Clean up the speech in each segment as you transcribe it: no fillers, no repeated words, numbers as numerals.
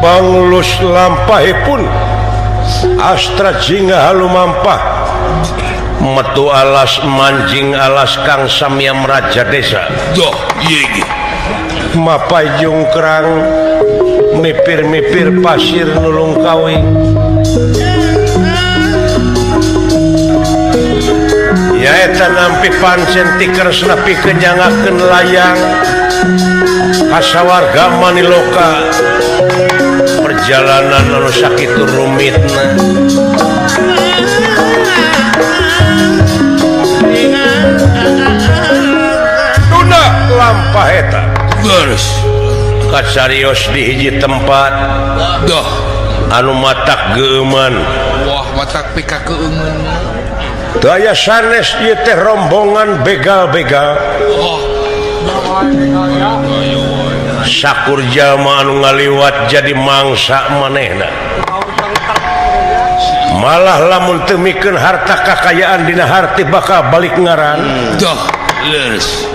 Banglus lampahipun Astra Jingga halumampah metu alas manjing alas kang samyam raja desa. Doh, ieu mapai jungkrang mipir-mipir pasir nulung kawe. Nyaeta nampi pancen tikers nepi kenyangakeun layang kasawarga maniloka. Perjalanan anu sakitu rumitna. Tunda lampah eta geus kasarios di hiji tempat. Doh, anu matak geueuman. Wah, matak pika keueuman. Daya sanes ieu teh rombongan begal-begal. Oh. Sakur jalma anu ngaliwat jadi mangsa manehna. Malah lamun teu mikeun harta kakayaan dina harti bakal balik ngaran. Doh, leres.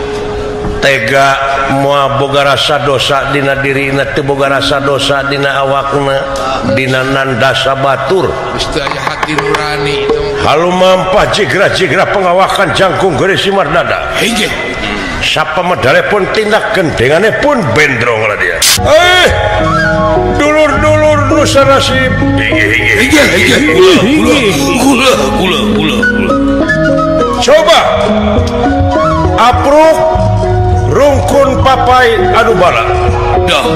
Tega moal boga rasa dosa dina dirina, teu boga rasa dosa dina awakna, dina nandasa batur. Geus teu aya hati nurani itu. Halumampah jigra-jigra pengawakan jangkung geuris Mardada. Hiji. Sapa medale pun tindak gendengane pun bendrong lah dia. Dulur-dulur nusa nasib. Gula gula gula gula. Coba apruk rungkun papai anu bala. Dah.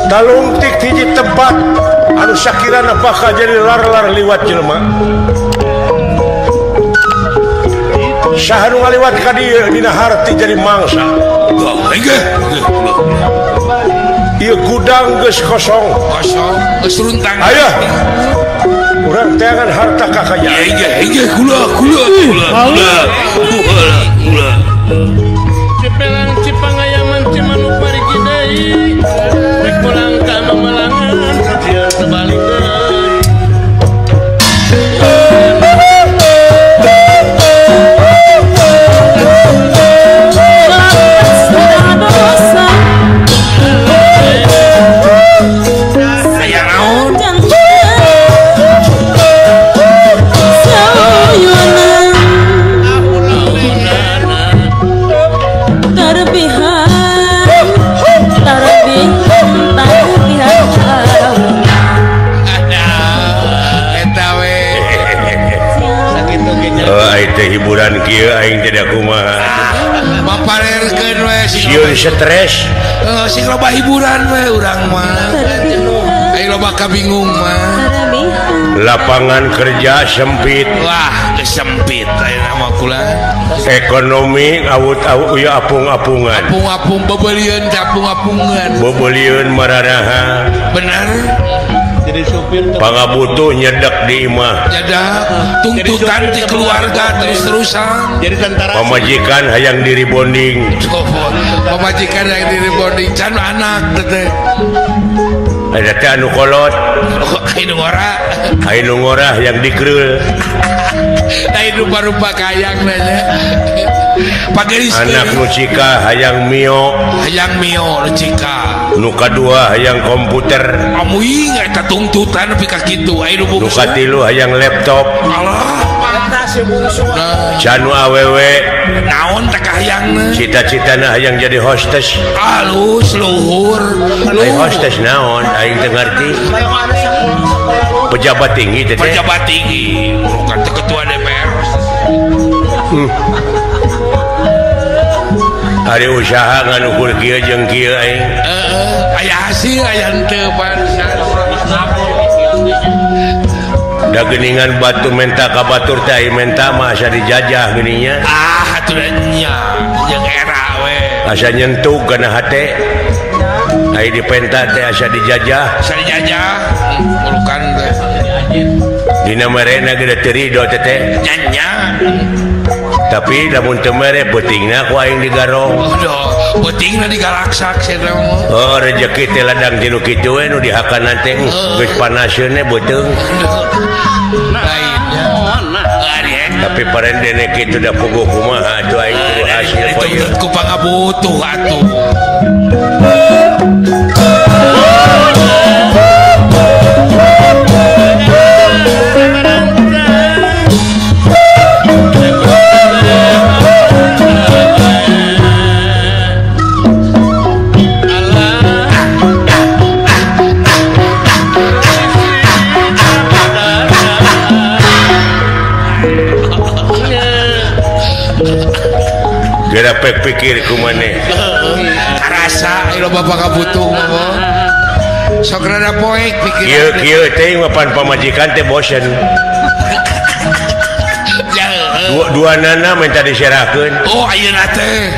Talungtik hiji tempat anu sakirana bakal jadi lar-lar liwat jelema. Saha nu ngaliwat ka dieu dina harti jadi mangsa. Ieu gudang geus kosong. Kosong, geus runtang. Aya. Urang teangan harta kakayaan. Hege gula gula gula gula gula gula. Cipelang Cipangayaman Cimanuk parigi deui. Rek pulang ka Mamelangan sadia sebalik deui. Hiburan kieu aing teh kumaha. Maparerkeun we sieun stres. Heuh, sing loba hiburan we urang mah. Aing loba kabingung mah. Lapangan kerja sempit. Wah, geus sempit ayeuna mah kula. Ekonomi awut-awut ieu apung-apungan. Apung-apung bebelieun teh apung-apungan. Bebelieun mararaha. Bener. Jadi supir pangabutuh nyedek di imah. Nyedek tuntutan di keluarga terus-terusan. Jadi tentara. Pamajikan hayang diri bonding. Oh, pamajikan hayang diri bonding can anak teh. Ada teh anu kolot. Anu ngora. Anu ngora hayang dikereul. Lain rupa-rupa kayang nanya. Anak nu cika hayang mio. Hayang mio nu cika. Nu kadua hayang komputer. Amuing eta tuntutan nepi ka kitu. Aya nu bungsu. Nu katilu hayang laptop. Alah. Canu awewe naon teh kahayangna? Cita-citana hayang jadi hostess. Alus luhur. Ai hostess naon? Aing teu ngarti. Pejabat tinggi teh. Pejabat tinggi, bukan teh ketua DPR. Ari usaha nganukur kieu jeung kieu aing. Heeh, aya hasil aya henteu pan. Da geuningan batu menta ka batur teh ai menta mah asa dijajah geuning nya. Ah, atuh nya jeung era we. Asa nyentuh kana hate. Ai dipenta teh asa dijajah. Asa dijajah, mulukan teh. Dina merena ge teu rido teh teh. Nya nya. Tapi lamun teu mere beutingna ku aing digarong. Aduh, beutingna digalaksak sia teh. Oh, rezeki teh ladang ti nu kitu we nu dihakanan teh geus panaseun we beuteung. Tapi parendene kitu da puguh kumaha atuh aing kudu hasil poe ieu. Ku pangabutuh atuh. Geura pek pikir ku maneh. Karasa ieu bapak kabutuh mah. Sok rada poek pikir. Kieu kieu teh mapan pamajikan teh bosen. Dua nana minta diserahkeun. Oh ayeuna teh.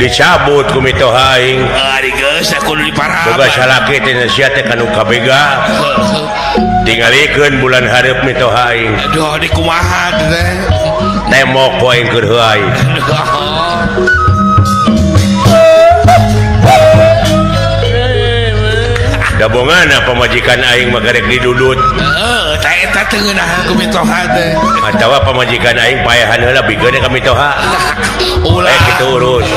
Dicabut ku mitoha aing. Ari geus kudu diparah. Boga salaki teh sia teh kanu kabega. Tingalikeun bulan hareup mitoha aing. Aduh di kumaha teh. Temok ku aing keur heuay. Dabongana pamajikan aing mah garek didudut. Heeh, ta eta teu ngeunahan ku mitoha teh. Atawa pamajikan aing paehan heula bikeun ka mitoha. Ulah kitu urus.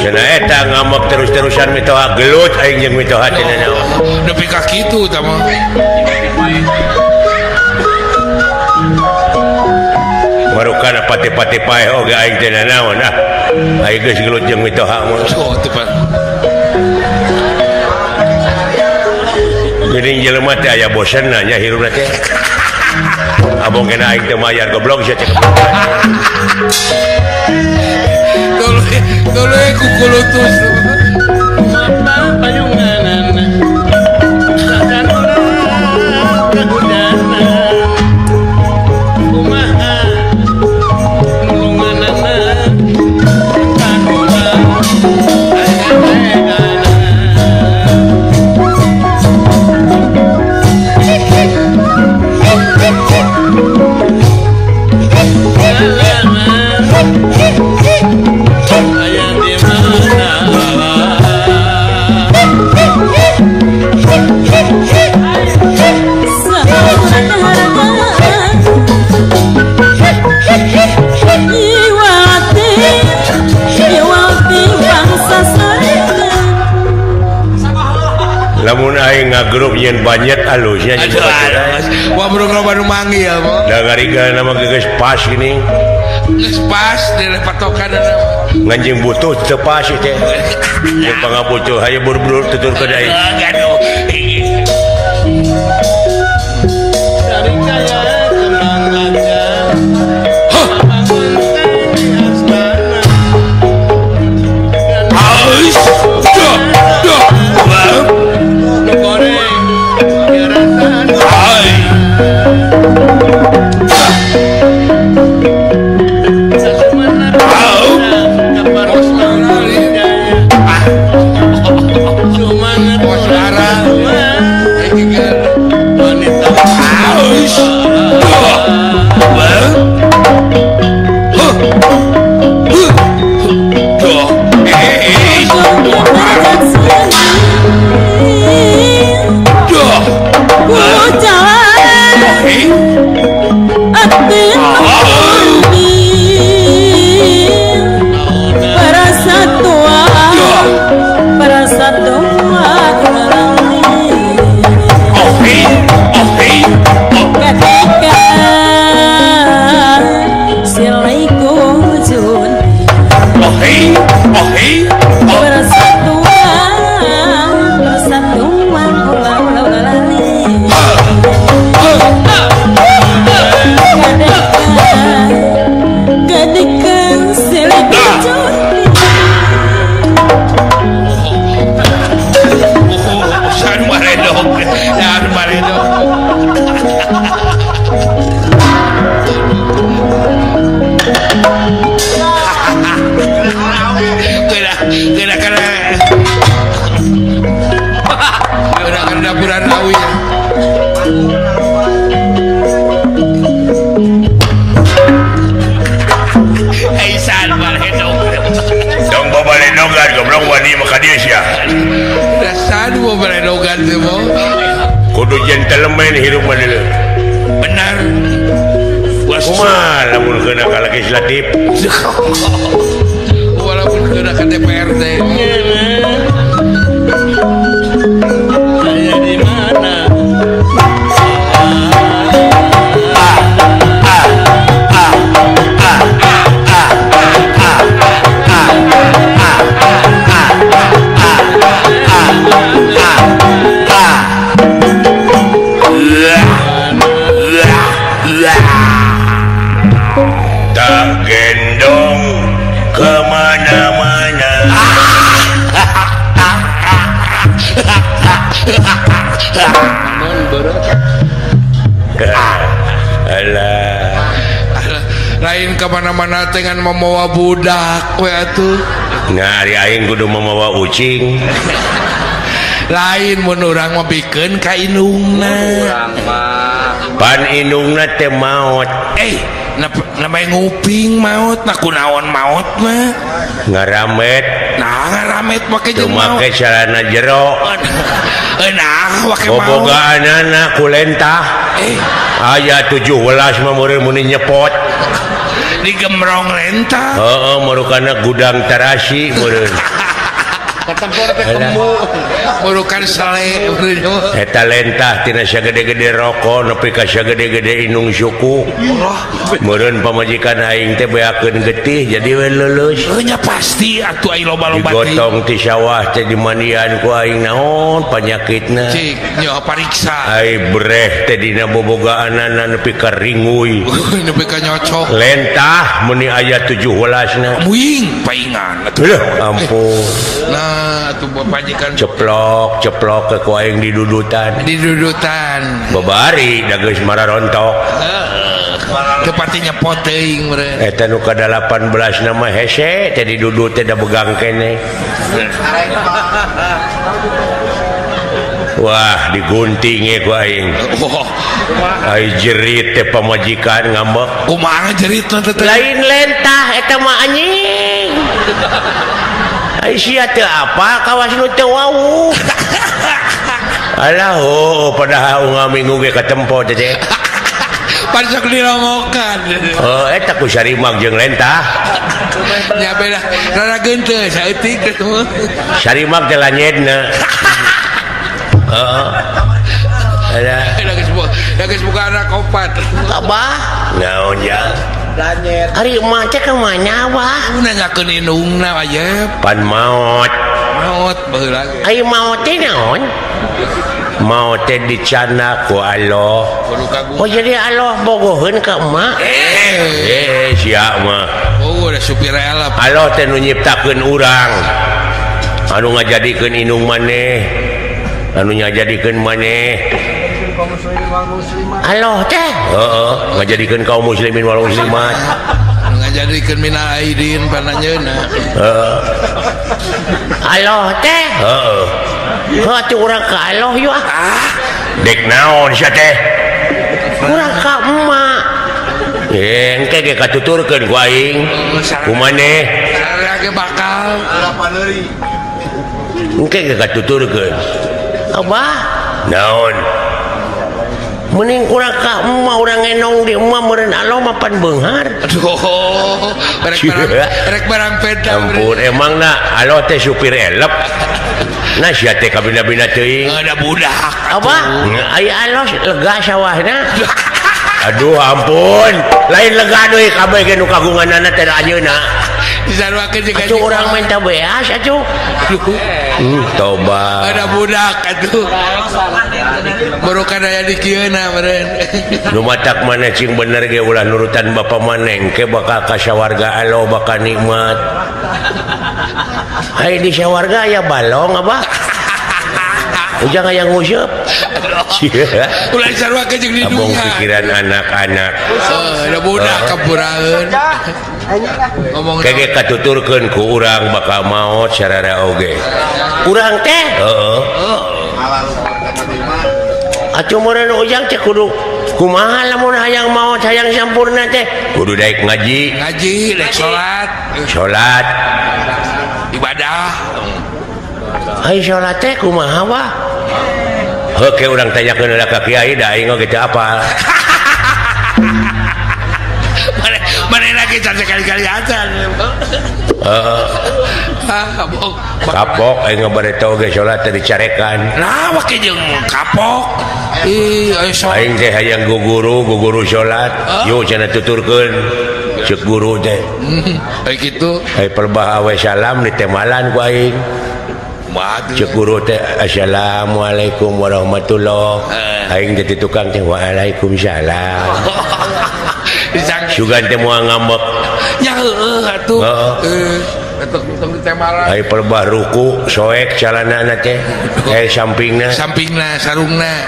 Cenah eta ngamuk terus-terusan mitoha gelut aing jeung mitoha teh nanaon. Nepi ka kitu tah mah. Marukana pati-pati paeh oge aing teh nanaon ah. Aing geus gelut jeung mitoha mah. Oh, teu pan. Geuning jelema teh aya bosenna nya hirupna teh. Abong kena aing teu mayar goblok sia teh. Tuluy kukulutus. Lamun aing ngagrup nyeun banyak alusnya jeung baturan. Wah bro baru manggil mah. Da ngariga nama geus pas gini. Geus pas di patokan. Nganjing butuh teu pas teh. Jeung pangabutuh hayu buru-buru tuturkeun aing. Gaduh. Baledog. Dong babaledogan goblok wani maka dia sia. Dasar babaledogan teh mo. Kudu gentleman hirup mah deuleu. Benar. Kumaha lamun keuna ka legislatif. Walaupun keuna ka DPRD. Saya di mana? Tak gendong kemana-mana. Alah. Lain kemana-mana dengan memawa budak we atuh. Nah, ari aing kudu memawa ucing. Lain mun urang mah bikeun ka indungna. Urang mah pan indungna teh maot. Namanya nguping maot, nah kunaon maot mah ngaramet. Nah ngaramet make jeung maot. Make sarana jero. Nah make maot. Bobogaanana ku lentah. Aya 17 mah meureun mun nyepot. Digemrong lentah. Heeh, marukana gudang tarasi meureun. Katempor teh kemu. Murukan sale eta lentah tina sagede-gede rokok nepi ka sagede-gede inung suku. Meureun pamajikan aing teh beakeun getih jadi we leuleus. Nya pasti atuh ai loba-loba teh. Digotong ti sawah teh dimandian ku aing naon panyakitna. Cik nya pariksa. Ai breh teh dina bobogaanana nepi ka ringuy. Nepi ka nyocok. Lentah meuni aya 17 na. Muing paingan atuh. Ampun. Nah atuh pajikan ceplok ceplok ke ku aing didudutan. Didudutan. Babari da geus mararontok. Teu pati nyepot teuing meureun. Eta nu ka 18 na mah hese teh didudut teh da begang keneh. Wah, diguntinge ku aing. Ai jerit teh pamajikan ngambek. Kumaha jeritna teh? Lain lentah eta mah anjing. Ai sia teu apa kawas nu teu wau. Alah oh padahal unggal minggu ge katempo teh teh. Pan sok diromokan. Oh eta ku sarimag jeung lentah. Nya beda rada geunteun saeutik teh. Sarimag teh lanyedna. Heeh. Alah geus boga anak opat. Abah naon ya? Lanyet. Ari emak teh ka mana abah? Nanyakeun indungna ayeub. Pan maot. Maot baheula ge. Ai maot teh naon? Maot teh dicana ku Allah. Oh jadi Allah bogoheun ka emak? Sia mah. Oh da supir elep. Allah teh nu nyiptakeun urang. Anu ngajadikeun indung maneh. Anu ngajadikeun maneh. Allah teh heeh ngajadikeun kaum muslimin wal muslimat. Ngajadikeun minal aidin pananjeunna. Heeh. Allah teh heeh. Heuh atuh urang ka Allah yeuh ah. Dek naon sia teh? Urang ka emak. Engke ge katuturkeun ku aing. Ku maneh? Sarua ge bakal. Engke ge katuturkeun. Abah naon? Mending urang ka emak urang ngenong di emak meureun Allah mah pan beunghar. Aduh, rek barang peda. Ampun emangna Allah teh supir elep. Nah sia teh kabina-bina teuing. Ada budak. Apa? Aya Allah lega sawahna. Aduh ampun, lain lega deui kabeh ge nu kagunganana teh anjeunna. Disaruakeun jeung atuh urang menta beas atuh. Toba. Ada budak atuh. Barukan aya di kieuna meureun. Nu matak maneh cing bener ge ulah nurutan bapa maneh engke bakal ka sawarga Allah bakal nikmat. Ai di sawarga aya balong abah. Ujang aya nguseup. Ulah disaruakeun jeung di Abong dunya. Pikiran anak-anak. Ada budak kapuraeun. Ngomong kege katuturkeun ku urang bakal maot sarara oge. Urang teh? Heeh. Atuh meureun ujang teh kudu Kumaha lamun hayang maot hayang sampurna teh kudu daek ngaji. Ngaji, daek salat. Salat. Ibadah. Ai salat teh kumaha wah? Heuh ke urang tanyakeun heula ka kiai da aing oge teu apal. Mana lagi sekali-kali aja. Heeh. Kapok aing bade tau ge salat teh dicarekan. Nah, wake jeung kapok. Ih, ayo salat. Aing teh hayang guguru salat. Yo cenah tuturkeun ceuk guru teh. Ai kitu. Ai perbah awe salam ditemalan ku aing. Ceuk guru teh assalamualaikum warahmatullah. Aing teh tukang teh waalaikumsalam. Sugan teh moal ngambek. Nya heueuh atuh. Heeh. Ditemalan. Ai perbah ruku soek calanana teh. Sampingna. Sampingna sarungna.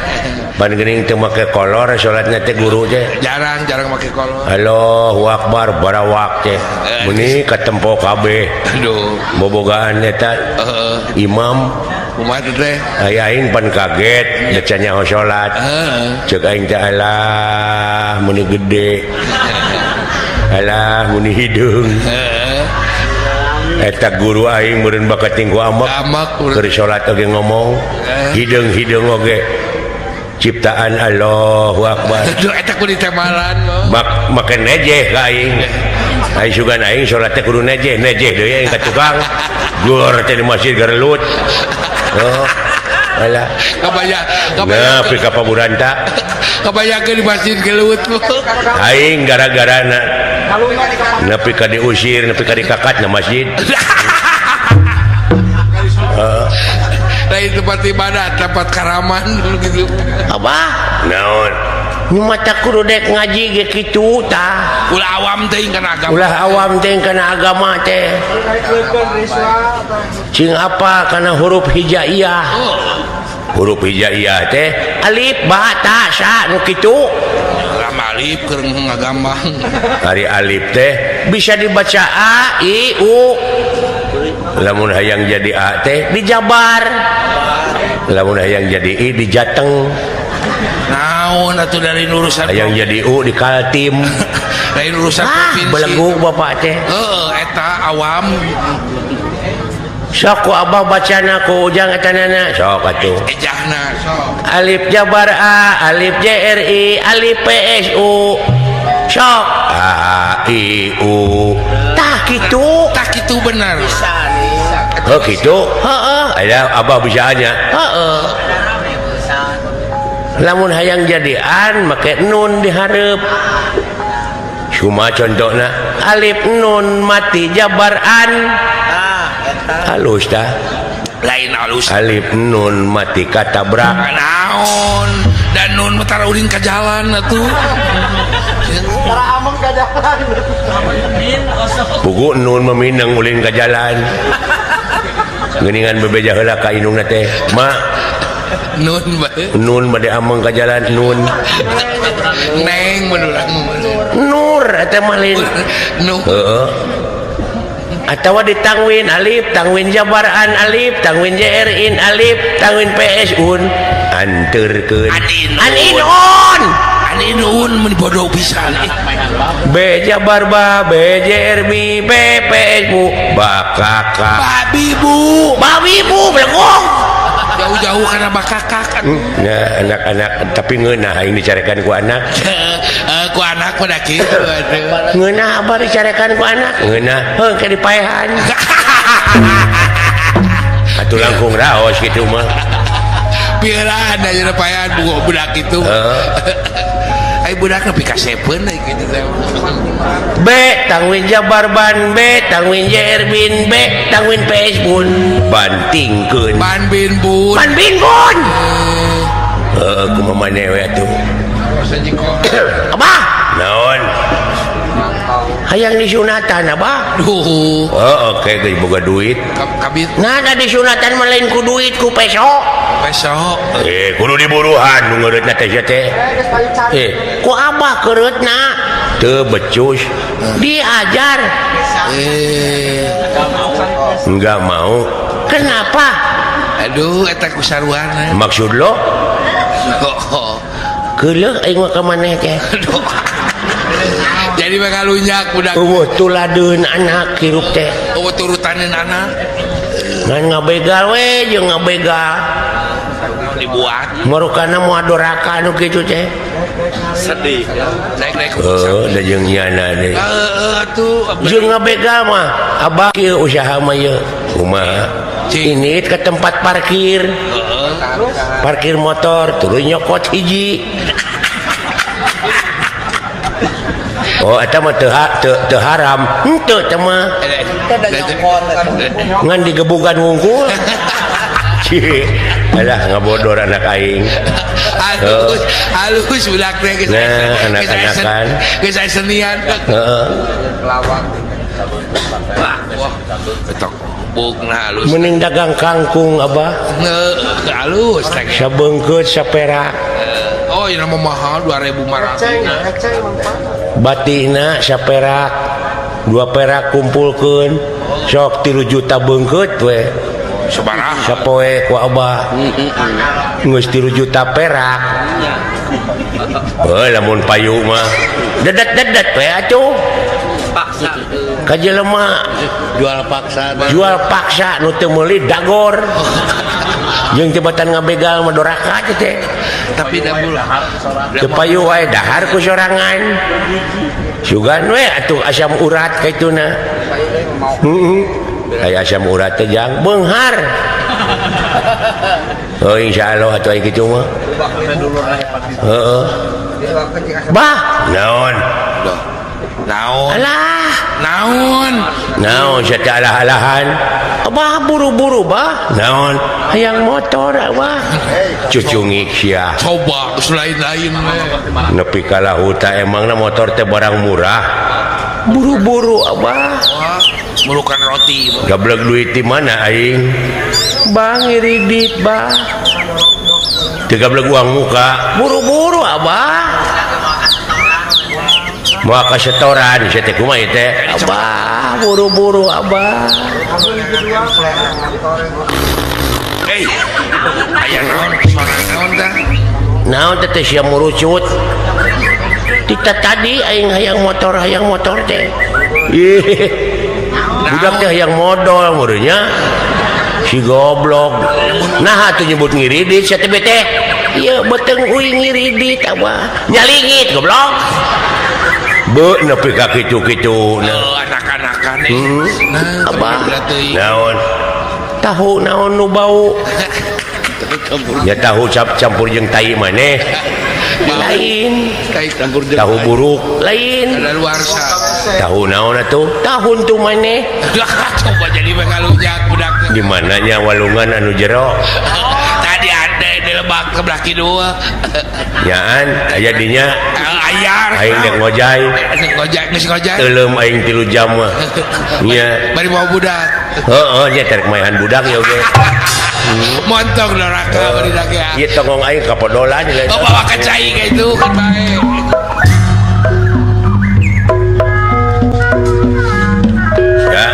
Pan geuning teu make kolor salatna teh guru teh. Jarang make kolor. Allahu akbar barawak teh. Meuni katempo kabeh. Aduh. Bobogaan eta. Imam kumaha teh? Ai aing pan kaget da can nyaho salat. Ceuk aing teh alah meuni gede. Alah meuni hideung. Eta guru aing meureun bakating ku amek. Keur salat oge ngomong hideung-hideung oge ciptaan Allahu akbar. Aduh eta kudu ditemalan. Make nejeh ka aing. Aing sugan aing salat teh kudu nejeh, nejeh deui aing ka tukang. Gor teh di masjid garelut. Oh. Alah. Kabayang. Nah, pi ka paburanta. Kabayangkeun di masjid gelut. Aing gara-garana nepi ka diusir, nepi ka dikakat na masjid. Lain tempat ibadah, tempat karaman gitu. Abah, naon? Nu mata kudu dek ngaji ge kitu tah. Ulah awam teuing kana agama. Ulah awam teuing kana agama teh. Cing apa kana huruf hijaiyah. Oh. Huruf hijaiyah teh alif ba ta sa nu kitu. Alif keur ngagambang. Ari alif teh bisa dibaca a i u. Lamun hayang jadi a teh dijabar. Lamun hayang jadi i dijateng. Naon atuh dari urusan hayang jadi u di Kaltim. Lain urusan provinsi. Belegu bapak teh. Heeh, eta awam. Sok ku abah bacana ku ujang etanana sok atuh. Ejahna sok. Alif jabar a, alif j r i, alif p s u. Sok a i u. Tah kitu. Tah kitu bener. Heuh kitu. Heeh, aya abah bisa nya. Heeh. Lamun hayang jadi an make nun dihareup. Cuma contohna alif nun mati jabar an. Halus tah. Lain halus. Alif nun mati katabrak. Naon dan nun tara ulin ka jalan atuh. Tara ameng ka jalan. Pugu nun meminang ulin ka jalan. Geuningan bebeja heula ka indungna teh. Ma nun bae. Nun bade ameng ka jalan nun. Neng mun urang Nur eta mah lain. Nur. Heeh. Atawa ditangwin alif, tangwin jabar an alif, tangwin jr in alif, tangwin ps un, anterkeun. Aninun. Aninun mun bodoh pisan. B jabar ba, B jr b, B p s bu, bakaka. Babi bu. Babi bu belegong. Jauh-jauh karena bakakak. Nah, anak-anak tapi ngeunah aing dicarekan ku anak. Ku anak mah da kitu atuh. Ngeunah apa dicarekan ku anak? Ngeunah heuh ke dipaehan. Atuh langkung raos kitu mah. Piraan aya paehan budak kitu. Ai budak nepi ka sepeun deui kitu teh. B tangwin jabar ban B tangwin jr bin B tangwin PS bun bantingkeun. Ban bin bun. Ban bin bun. Heuh kumaha maneh we atuh. Abah naon? Hayang disunatan abah. Duh. Oh, oke geus boga duit. Kabit. Nah, da disunatan mah lain ku duit ku peso. Peso. Kudu diburuhan nu ngeureutna teh sia teh. Ku abah keureutna teu becus. Diajar. Enggak mau. Kenapa? Aduh, eta ku saruana. Maksud lo? Keuleuh aing mah ka maneh teh. Jadi bakal lunyak budak. Eueuh tuladeun anak hirup teh. Eueuh turutaneun anak. Ngan ngabegal we jeung ngabegal. Dibuat. Marukana moal doraka nu kitu teh. Sedih. Naik-naik. Heuh, da jeung nyana deui. Heeh atuh. Jeung ngabegal mah abah kieu usaha mah ieu. Kumaha? Ini ke tempat parkir. Parkir motor tuluy nyokot hiji. Oh, eta mah teu haram. Henteu teh mah. Ngan digebugan wungkul. Alah ngabodor anak aing. Halus, halus budak teh geus. Nah, anak-anakan. Geus aya senian. Heeh. Lawak. Wah, betok bukna halus. Mending dagang kangkung abah. Heuh, halus teh. Sabeungkeut saperak. Oh, ini mah mahal 2.500. Batina saperak, 2 perak kumpulkeun, sok 3 juta beungkeut we. Sabaraha? Sapoe ku abah. Geus 3 juta perak. Heuh, lamun payu mah dedet-dedet we atuh. Paksa. Ka jelema jual paksa. Jual paksa nu teu meuli dagor. Jeung tebatan ngabegal mah doraka teh. Tapi da teu payu wae dahar ku sorangan. Sugan we atuh asam urat kaituna. Heeh. Aya asam urat teh jang beunghar. Oh insyaallah atuh aya kitu mah. Heeh. Bah, naon? Naon? Alah, naon? Naon sia teh alah-alahan? Abah buru-buru bah. Naon? Hayang motor abah. Cucungik sia. Coba geus lain-lain we. Nepi ka lahuta emangna motor teh barang murah. Buru-buru abah. Melukan roti. Gablek duit di mana aing? Bang ngiridit bah. Teu gablek uang muka. Buru-buru abah. Moal ka setoran sia teh kumaha teh? Abah buru-buru abah. Hei, aya naon sora naon tah? Naon teh sia murucut? Tita tadi aing hayang motor teh. Ih. Budak teh hayang modal meureunnya. Si goblok. Nah atuh nyebut ngiridit sia teh teh. Ieu beuteung uing ngiridit abah. Nyalingit goblok. Be nepi ka kitu-kitu. Oh, anak-anakan nah, abah. Naon? Tahu naon nu bau? Ya tahu campur jeung tai maneh. Lain. Tahu buruk lain. Tahu naon atuh? Tahun tuh maneh. Coba jadi bakalunjak budak. Di mananya walungan anu jero? Tadi ada di lebak sebelah kidul. Nyaan aya dinya. Ayar. Aing dek ngojay. Ngojay geus ngojay. Teuleum aing 3 jam mah. Nya. Bari bawa budak. Heeh, nya terek maehan budak ya oge. Montong doraka bari dage. Ieu tongong aing ka podolan. Oh, bawa ka cai ka itu kan bae. Ya.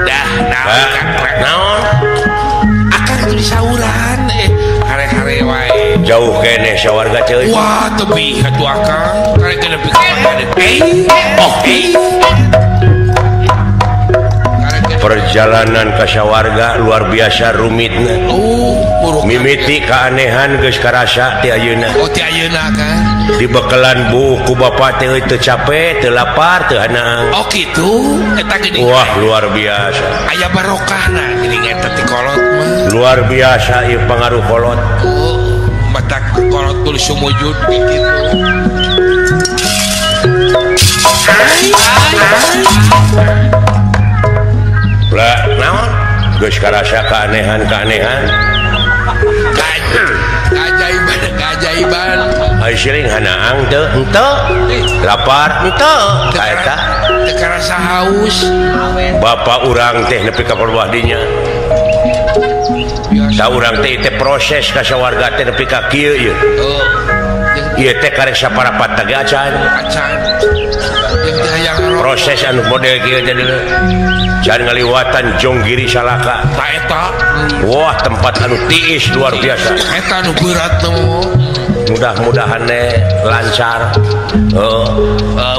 Dah, naon naon? Akang itu disauran hare-hare wae. Jauh keneh sawarga teh. Wah, tebih atuh akang. Karek nepi ka mana? Oh, Perjalanan ka sawarga luar biasa rumitna. Oh, mimiti keanehan geus karasa ti ayeuna. Oh, ti ayeuna kan. Dibekelan buku bapak teh teu capek, teu lapar, teu hanaang. Oh, kitu. Eta geuning. Wah, luar biasa. Aya barokahna geuning eta ti kolot mah. Luar biasa ieu pangaruh kolot. Oh, matak kolot kudu sumujud kitu. Lah, naon? Geus karasa keanehan-keanehan. Keajaiban, keajaiban. Ai siling hanaang teu? Henteu. Lapar henteu. Ka eta teu karasa haus. Bapak urang teh nepi ka perbah dinya. Ta urang teh teh proses ka sawarga teh nepi ka kieu ieu. Ieu teh karek saparapat teh acan. Acan. Jeung teh hayang Proses anu model kieu teh deuleu. Can ngaliwatan Jonggiri Salaka. Ta eta. Wah, tempat anu tiis luar biasa. Eta anu berat teh. Mudah-mudahan lancar. Heeh.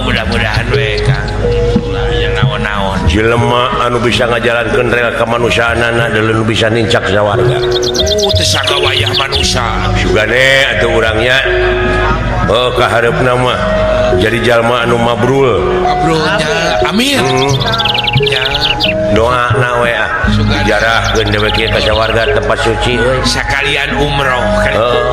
Mudah-mudahan we Kang. Ulah aya naon-naon. Jelema anu bisa ngajalankeun rel kemanusiaanana deuleu nu bisa nincak sawarga. Teu sagawayah manusia. Sugane atuh urangnya. Oh, kahareupna mah jadi jalma anu mabrul. Mabrulnya. Amin. Ya. Doa na we ah. Dijarahkeun dewek ieu ka sawarga tempat suci euy. Sakalian umroh. Heeh.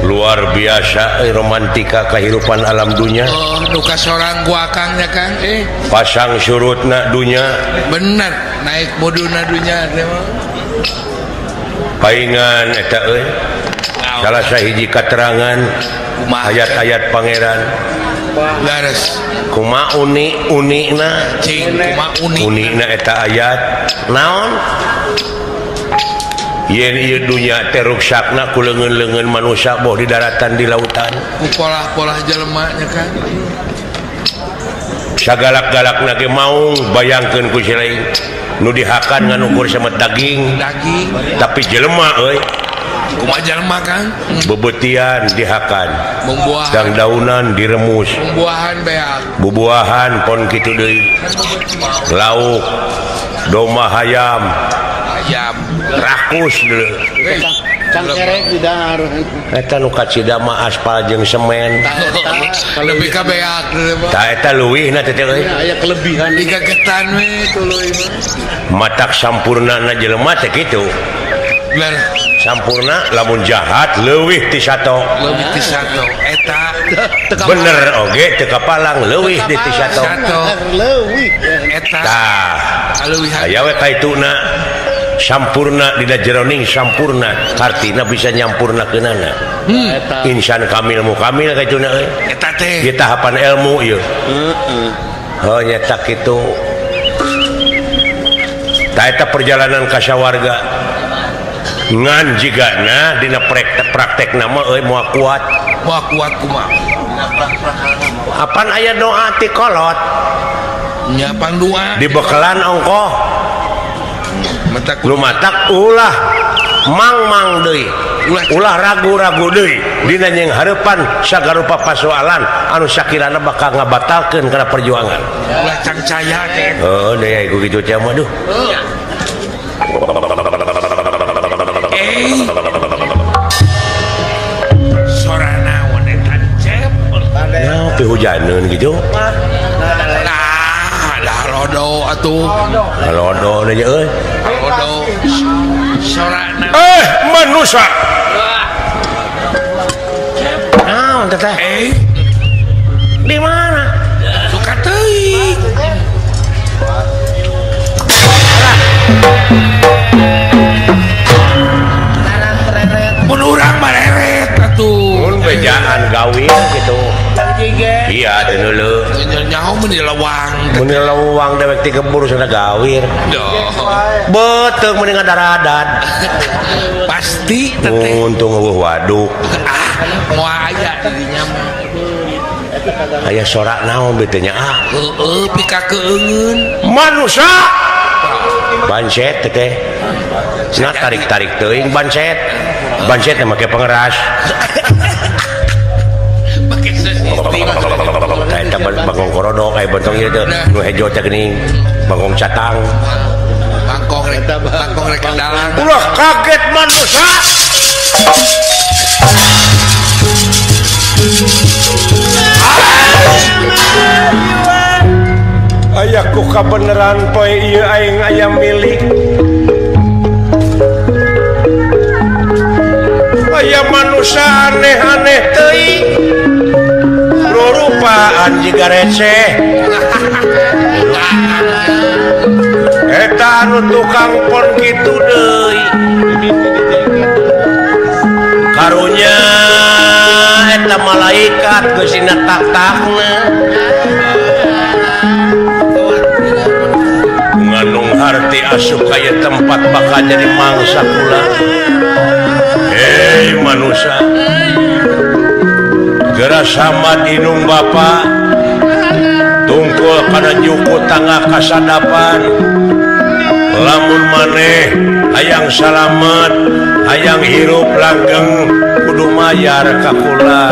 Luar biasa romantika kehidupan alam dunia. Oh, duka sorang gua Kang ya Kang. Pasang surutna dunia. Bener, naik muduna dunya teh mah. Paingan eta euy. Salah sahiji katerangan ayat-ayat pangeran. Laras. Kumaha uni-unina? Cing, kumaha uni? Unina eta ayat naon? Yen ieu dunya teh ruksakna ku leungeun-leungeun manusia boh di daratan di lautan. Ku polah-polah jelema nya kan. Sagalak-galakna ge maung bayangkeun ku si lain. Nu dihakan ngan ukur semet daging. Daging. Tapi jelema euy. Kumaha jelema Kang? Bebetian dihakan. Bumbuahan. Dangdaunan diremus. Bumbuahan beak. Bubuahan pon kitu deui. Lauk domba hayam. Ayam rakus deuleu. Cangkerek di dahar. Eta nu kacida mah aspal jeung semen. Lebih ka beak deuleu. Tah eta leuwihna teh euy. Aya kelebihan digagetan we tuluy. Matak sampurnana jelema teh kitu. Bener. Sampurna lamun jahat leuwih ti sato. Leuwih ti sato eta bener oge teu kapalang leuwih di ti sato. Leuwih eta. Tah aya we kaituna sampurna dina jeroning sampurna hartina bisa nyampurnakeunana. Insan kamil mukamil kaituna euy. Eta teh ieu tahapan ilmu ieu. Heeh. Heuh nya kitu. Tah eta perjalanan ka sawarga. Ngan jigana dina praktek nama euy moal kuat. Moal kuat kumaha? Apan aya doa ti kolot? Nya pangdoa. Dibekelan ongkoh. Matak lu matak ulah mang-mang deui. Ulah ragu-ragu deui dina jeung hareupan sagarupa pasoalan anu sakirana bakal ngabatalkeun kana perjuangan. Ulah cangcaya teh. Heuh deui ku kitu teh mah duh. Sora naon eta cep? Nah, pihujaneun kitu. Nah, dah lodo atuh. Lodo deui euy. Lodo. Sora naon? Manusia. Naon teh teh? Di mana? Suka teuing. Mun urang mareret atuh. Mun bejaan gawin gitu. Iya teh deuleu. Nyaho mun di lewang. Mun di lewang dewek ti kebur sana gawir. Beuteung mending ngadaradan. Pasti teh. Untung eueuh waduk. Ah, moal aya dirinya mah. Aya sorak naon beuteung nya ah. Heueuh pikakeungeun. Manusia. Bancet teh. Nah tarik-tarik teuing bancet. Bancet teh make pengeras. Make sistem. Tah eta bangkong korodok aya bentong ieu teh nu hejo teh geuning bangkong catang. Bangkong rek bangkong rek dalang. Ulah kaget manusia. Aya ku kabeneran poe ieu aing aya milik. Aya manusia aneh-aneh teuing. Rurupaan jiga receh. Eta anu tukang pon kitu deui. Karunya eta malaikat geus dina tak-takna. Nganung harti asup kaya tempat bakal jadi mangsa kula. Hei manusia, Geura sambat indung bapa tungkul kana juku tangga kasadapan lamun maneh hayang salamet hayang hirup langgeng kudu mayar ka kula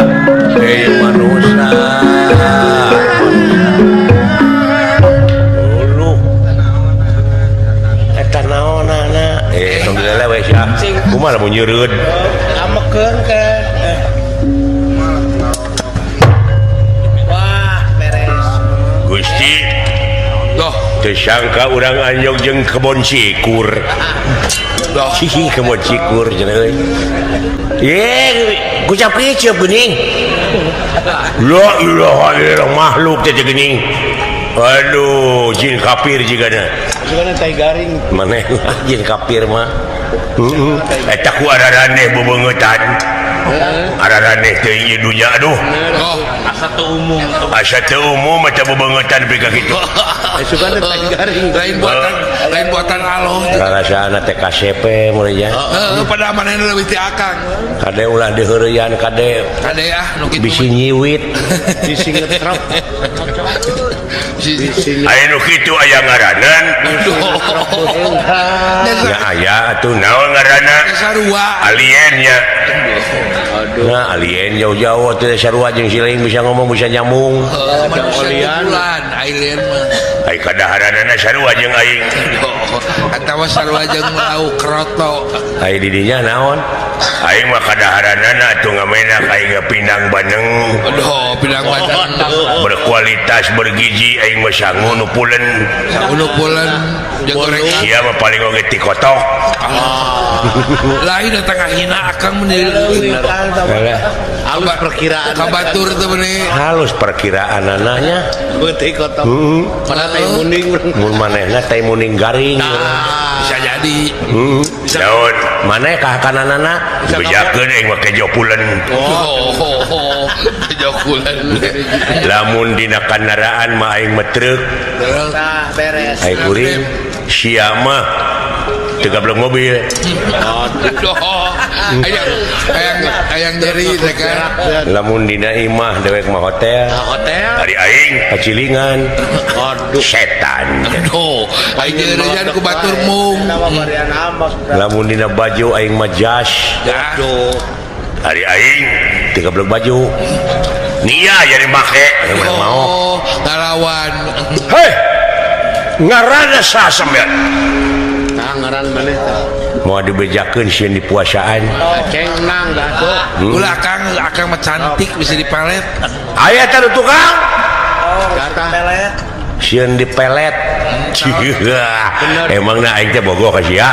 hei manusia uluh eta naonana tong dilele we sia kumaha lamun nyeureud amekeun ke wah beres Gusti doh teu sangka urang anjog jeung kebon cikur doh hihi kebon cikur cenah euy ye kucap kiceup geuning la ilaha illallah makhluk teh geuning aduh jin kafir jigana jigana tai garing maneh jin kafir mah eta ku araraneh bebeungeutan araraneh teh ieu dunya aduh asa teu umum asa teu umum eta bebeungeutan nepi ka kitu sugan teh tai garing lain buatan aloh rarasana teh KCP mun nya heeh pada manehna leuwih ti akang kade ulah diheureyan kade kade ah nu kitu bisi nyiwit bisi ngetrok aya nu kitu aya ngaranan nya aya atuh naon ngaranna sarua alien nya nah alien jauh-jauh teh sarua jeung siling bisa ngomong bisa nyambung alien alien mah ai kadaharanana sarua jeung aing atawa sarua jeung lauk kroto ai di dinya naon aing mah kadaharanana atuh ngamenak aing pinang baneng aduh pinang baneng berkualitas bergizi aing mah sangu nu pulen sangu nu pulen jeung gorengan sia mah paling oge ti kotok lain eta ngahina akang mun halus perkiraan kabatur teh bener halus perkiraan anaknya putih kotok mana tai muning mun manehna tai muning garing bisa jadi naon maneh ka kananana bejakeun aing mah kejo pulen oh kejo pulen lamun dina kandaraan mah aing mah truk tah beres ai kuring sia mah teu gablek mobil aduh hayang nyeri teh kan lamun dina imah dewek mah hotel hotel ari aing pacilingan aduh setan aduh aing nyerian ku batur mung lamun dina baju aing mah jas aduh ari aing teu gablek baju nia jadi make mau ngalawan hei ngaranna sasem ya nah ngaran maneh tah mau dibejakeun sieun di puasaan ceng nang dah tuh ulah akang akang mah cantik bisa dipalet aya tah tukang oh pelet sieun dipelet emangna aing teh bogoh ka sia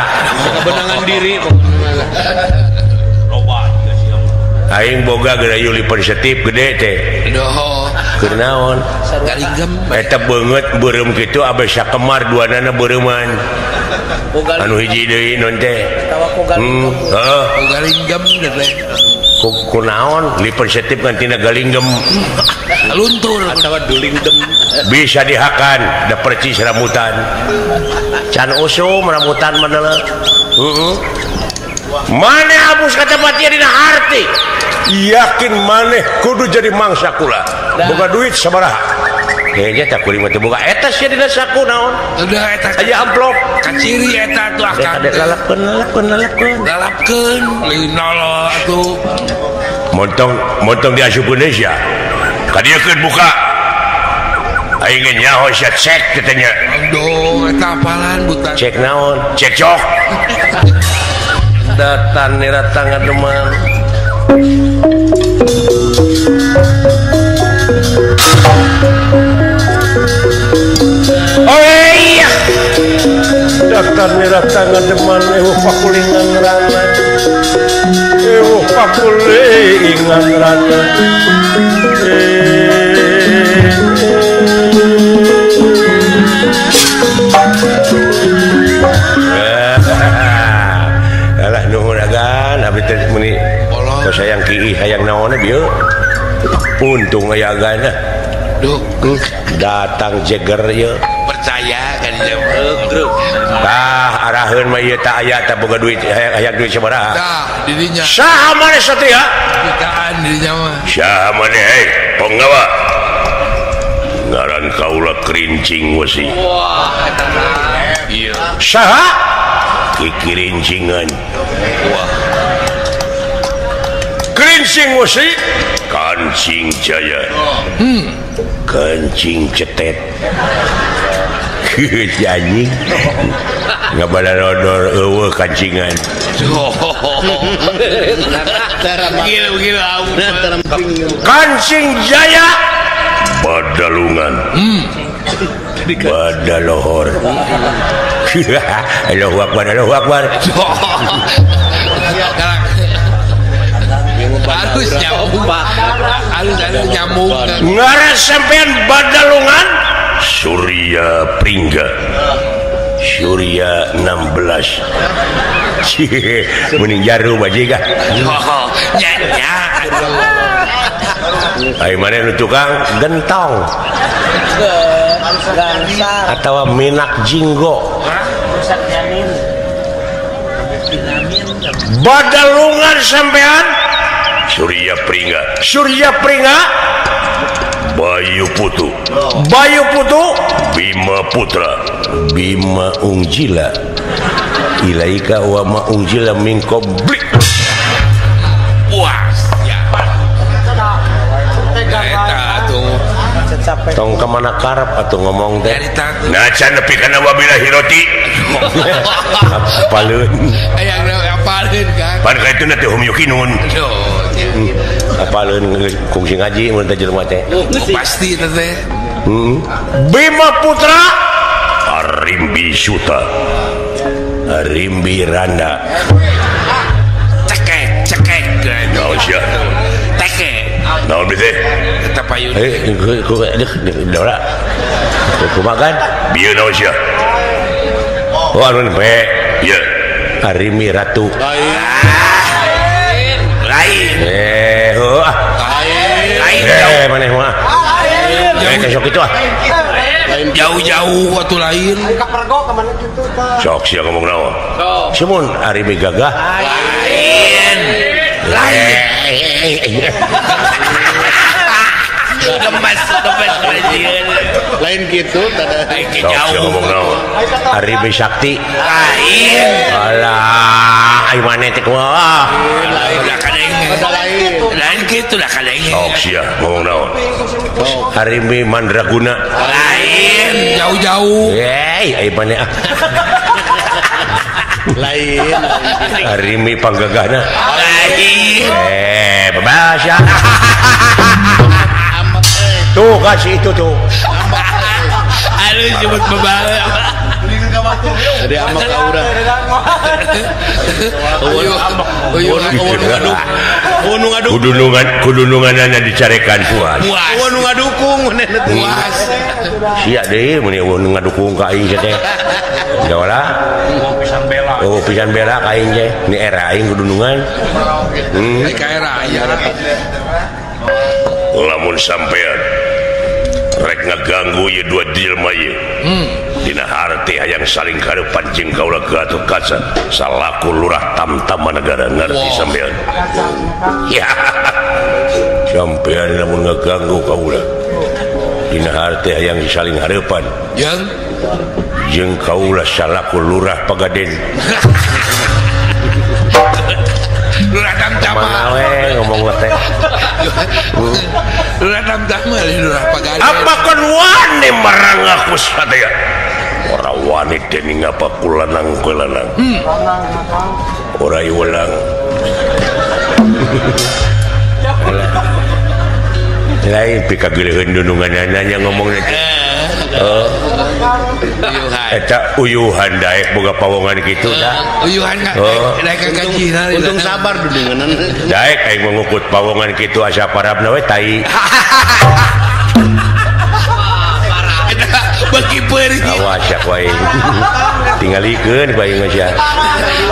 kebenangan diri loba aing boga geura lipen setip gede teh aduh keur naon garinggem eta beungeut beureum kitu abeh sakemar duanana beureuman anu hiji deui non teh heeh galinggem teh ku naon lipen setip ngantina galinggem luntur atawa dulingdem bisa dihakan da percis rambutan can usum rambutan mah heeh maneh abus ka tempat ieu dina harti yakin maneh kudu jadi mangsa kula boga duit sabaraha kayaknya tak kuring mah teu boga eta sia dina saku naon udah eta aya amplop kaciri eta atuh akang lalapkeun lalapkeun lalapkeun lalapkeun leuwih nolol atuh montong montong diasupkeun deui sia kadieukeun buka aing ge nyaho sia cek teh nya aduh eta apalan buta cek naon cekcok datan nira tangan demang oh iya datan nira tangan demang eueuh pakulingan rana eueuh pakulingan rana alah nuhun agan abdi teh meuni tos hayang kiih hayang naon bieu untung aya agan duh datang jeger ieu Percaya kan tah araheun mah ieu tah aya tah boga duit aya duit sabaraha tah dirinya saha maneh satria jutaan dirinya mah saha maneh hei ponggawa ngaran kaula kerincing wesi wah eta ieu saha kikirincingan wah kerincing wesi kancing jaya kancing cetet anjing ngabalador eueuh kancingan kancing jaya badalungan badalohor. Allahu akbar Allahu akbar. Harus nyambung, harus nyambung. Ngaran sampean badalungan Surya Pringga Surya 16. Mending jaru bajiga. Nya nya. Ai maneh nu tukang gentong atau minak jinggo. Badalungan sampean Surya Pringga Surya Pringga Bayu Putu Bayu Putu Bima Putra Bima Ungjila ilaika wa ma ungjila min qablik. Puas ya. Eta tuh tong ka mana karep atuh ngomong teh. Nah can nepi kana wabillahi roti. Apaleun. Aya apaleun kan. Pan ka itu teh hum yukinun. Apaleun kungsi ngaji mun teh jelema teh. Pasti teh. Bima Putra Arimbi Suta Arimbi Randa. Cekek cekek. Naon sia? Teke. Naon teh? Eta payun. Dora. Kumaha kan? Bieu naon sia? Oh anu pe. Ieu Arimbi Ratu. Lain. Lain. Heuh ah. Lain. Maneh mah. Lain. Sok itu ah. Jauh-jauh waktu lain. Sok sia ngomong naon? Sok. Simun Arimbi gagah. Lain. Lain. Gemes, gemes lain gitu tada. Sok sia ngomong naon? Arimbi Sakti. Lain. Alah, ai maneh teh kumaha? Lain. Lain kitu lah kadang. Sok sia ngomong naon? Arimbi Mandraguna. Lain, jauh-jauh. Hei, ai maneh ah. Lain. Arimbi panggagahna. Lain. Bebas ya. Tuh kasih itu tuh. Aduh sebut bebas. Jadi amak ka urang. Kudununganana dicarekan puas. Eueuh nu ngadukung manehna teh. Puas. Sia deui mun eueuh nu ngadukung ka aing teh. Jawalah. Pisan bela. Oh, pisan bela ka aing teh. Ni era aing kudunungan. Ka era aya. Lamun sampean rek ngaganggu ieu dua jelema ieu. Dina harti hayang saling karepan jeung kaula Gatotkaca salaku lurah tamtama negara ngarti sampean. Ya. Sampean lamun ngaganggu kaula. Dina harti hayang saling hareupan. Jeung jeung kaula salaku lurah Pagaden. Lurah tamtama. Mana we ngomong teh. Lurah tamtama lurah Pagaden. Apa kon wani marang aku sadaya? Ora wani dening apa kulanang kulanang. Ora iwelang. Lain pikagileun dununganana nya ngomong teh. Oh. Eta uyuhan daek boga pawongan kitu dah. Uyuhan daek ka gajina. Untung sabar dununganan. Daek aing mengukut pawongan kitu asa parabna we tai. Beki peurih. Awas ya ku aing. Tingalikeun ku aing mah sia.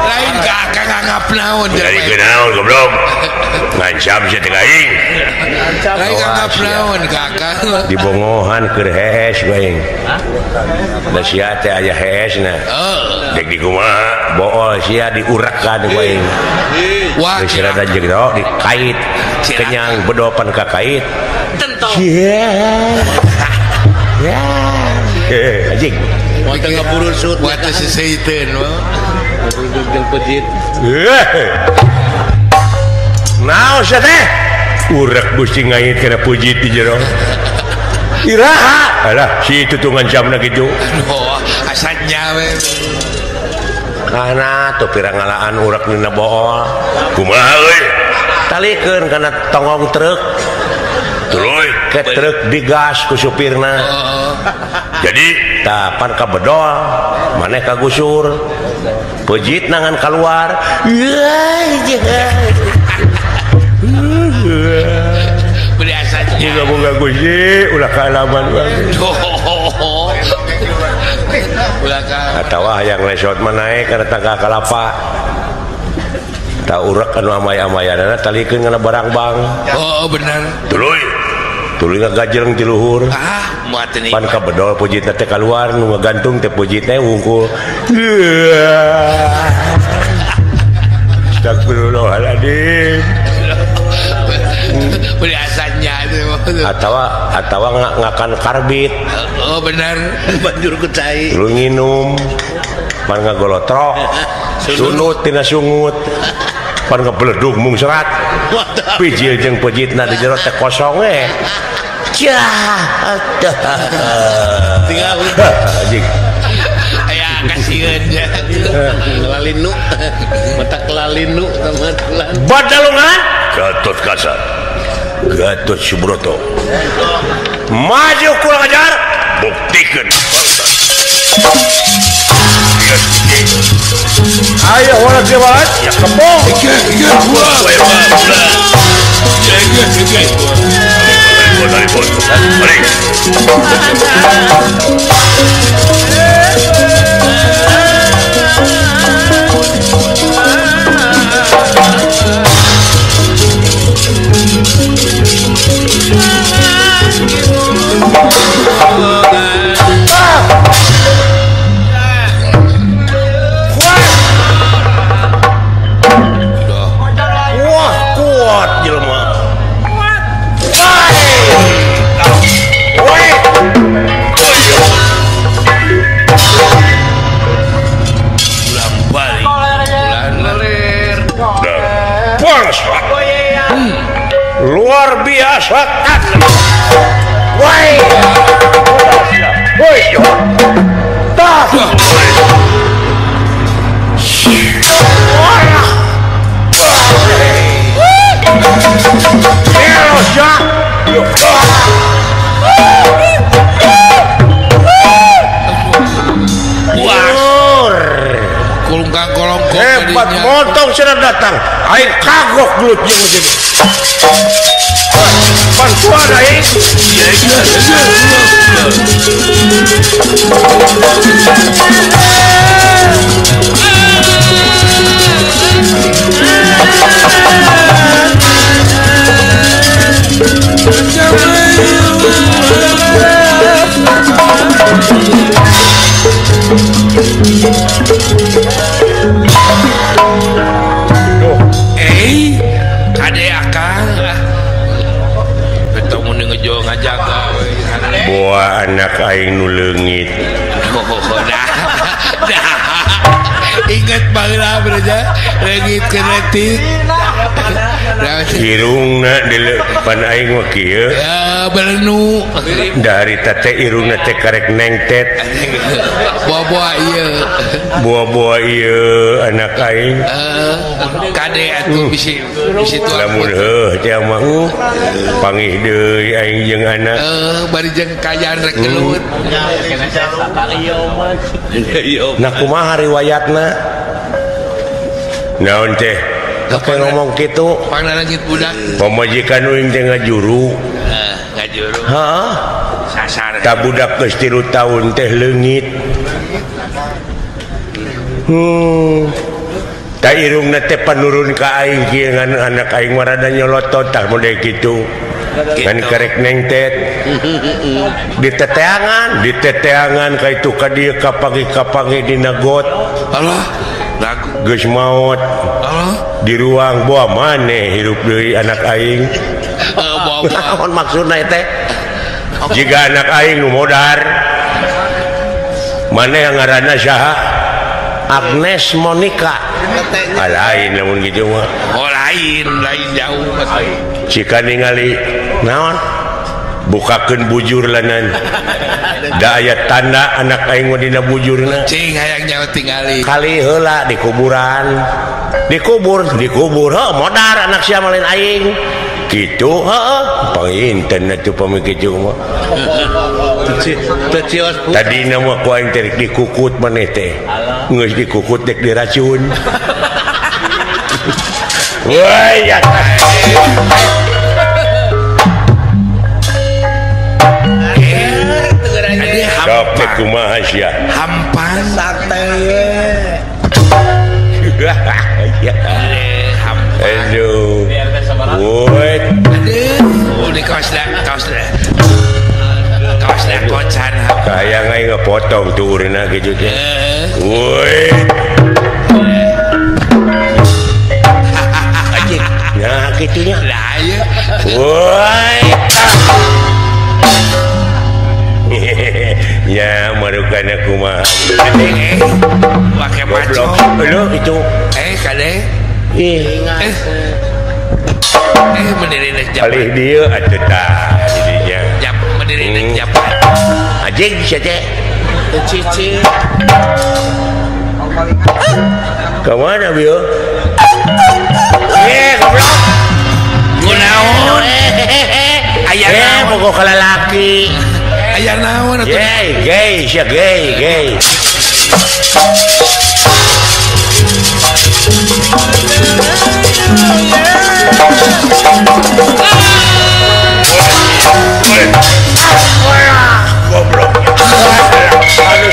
Lain ka akang nganggap naon. Tingalikeun naon goblok. Ngancam sia teh ka aing. Lain nganggap naon ka akang. Dibongohan keur hees ku aing. Da sia teh aya heesna. Dek di kumaha bool sia diurekan ku aing. Wah, geus rada jero dikait kenyang bedopan ka kait. Ya. Anjing. Wah, ngaburusut buat seseiteun. Pejit. Naon sia teh? Urek gusti ngait kana pujit di jero. Iraha. Alah, si itu tuh ngancamna kitu. Oh, asanya we. Kana tuh pira ngalaan urek dina bool. Kumaha euy? Talikeun kana tongong truk. Tuluy ke truk digas ku supirna. Jadi tapan ka bedol, maneh kagusur. Pejit nangan keluar. Biasanya. Moga-moga Gusti ulah kaalaman wae. Ulah ka. Atawa hayang lesot mah naek kana tangga kalapa. Ta urek anu amay-amayanana talikeun kana barang bang. Oh, bener. Tuluy. Tuluy ngagajleng ti luhur. Ah, moal teu pan ka bedol pujitna teh kaluar nu ngagantung teh pujitna wungkul. Astagfirullahaladzim. Biasanya atawa atawa ngakan karbit. Oh, bener. Banjur ku cai. Tuluy nginum. Pan ngagolotrok. Sunut tina sungut. Pan ngebeledug mung serat. Pijil jeung pejitna di jero teh kosong we. Cah. Tinggal anjing. Aya kasieun nya. Lalinu. Mata kelalinu sama tulan. Badalungan Gatot Kaca. Gatot Subroto. Maju kurang ajar, buktikeun bangsa. Ayo orang jawab, ya kebong. Luar biasa. Woi. Woi. Tah. Hebat montong sudah datang. Aing kagok gelut jeung sini. Bantuan aing. Kade akang ketemu ngejo ngajaga boa anak aing nu leungit. Dah inget baheula beraja leungit kenetik irungna pan aing mah kieu ya belenu dari teh irungna teh karek nengtet boa-boa ieu boa-boa ieu anak aing kade atuh bisi bisi tua lamun heuh teh mah pangih deui aing jeung anak bari jeung kayaan rek gelut. Nah kumaha riwayatna naon teh apa ngomong kitu pangna lanjut budak pamajikan uing teh ngajuru ngajuru heeh Ta budak geus 3 tahun teh leungit. Ta irungna teh panurun ka aing kieu ngan anak aing mah rada nyolotot tah model kitu. Ngan kerek nengtet. Diteteangan ka itu ka dieu kapanggih-kapanggih dina got. Allah, lagu geus maot. Allah, di ruang boa maneh hirup deui anak aing. Naon maksudna teh? Jika anak aing nu modar. Maneh ngaranna saha? Agnes Monica. Lain lamun kitu mah. Oh lain, lain jauh mas. Jika ningali naon? Bukakeun bujur lanan. Da aya tanda anak aing mah dina bujurna. Cing hayang nyawa tingali. Kali heula di kuburan. Dikubur, heuh modar anak sia mah lain aing. Kitu heuh, panginten atuh pami kitu mah. Tadina mah ku aing teh dikukut maneh teh. Geus dikukut dek diracun. Woi ya. Sok teh kumaha sia? Hampan sate ye. Aduh. Woi. Aduh, di kaos dah kocan. Kayak aing ngepotong turunna kitu teh. Woi. Anjing. Nah, kitunya. Lah ieu. Woi. Ya, marukana kumaha. Pake macok. Lu itu. Kade. Ih. Mendiri nek japan. Alih dieu atuh tah jadinya. Jap mendiri nek japan. Anjing sia teh. Cici. Ka mana bieu? Goblok. Kunaon? Aya naon? Bogoh ka lalaki. Aya naon atuh? Gay, sia gay. Goblok. Aduh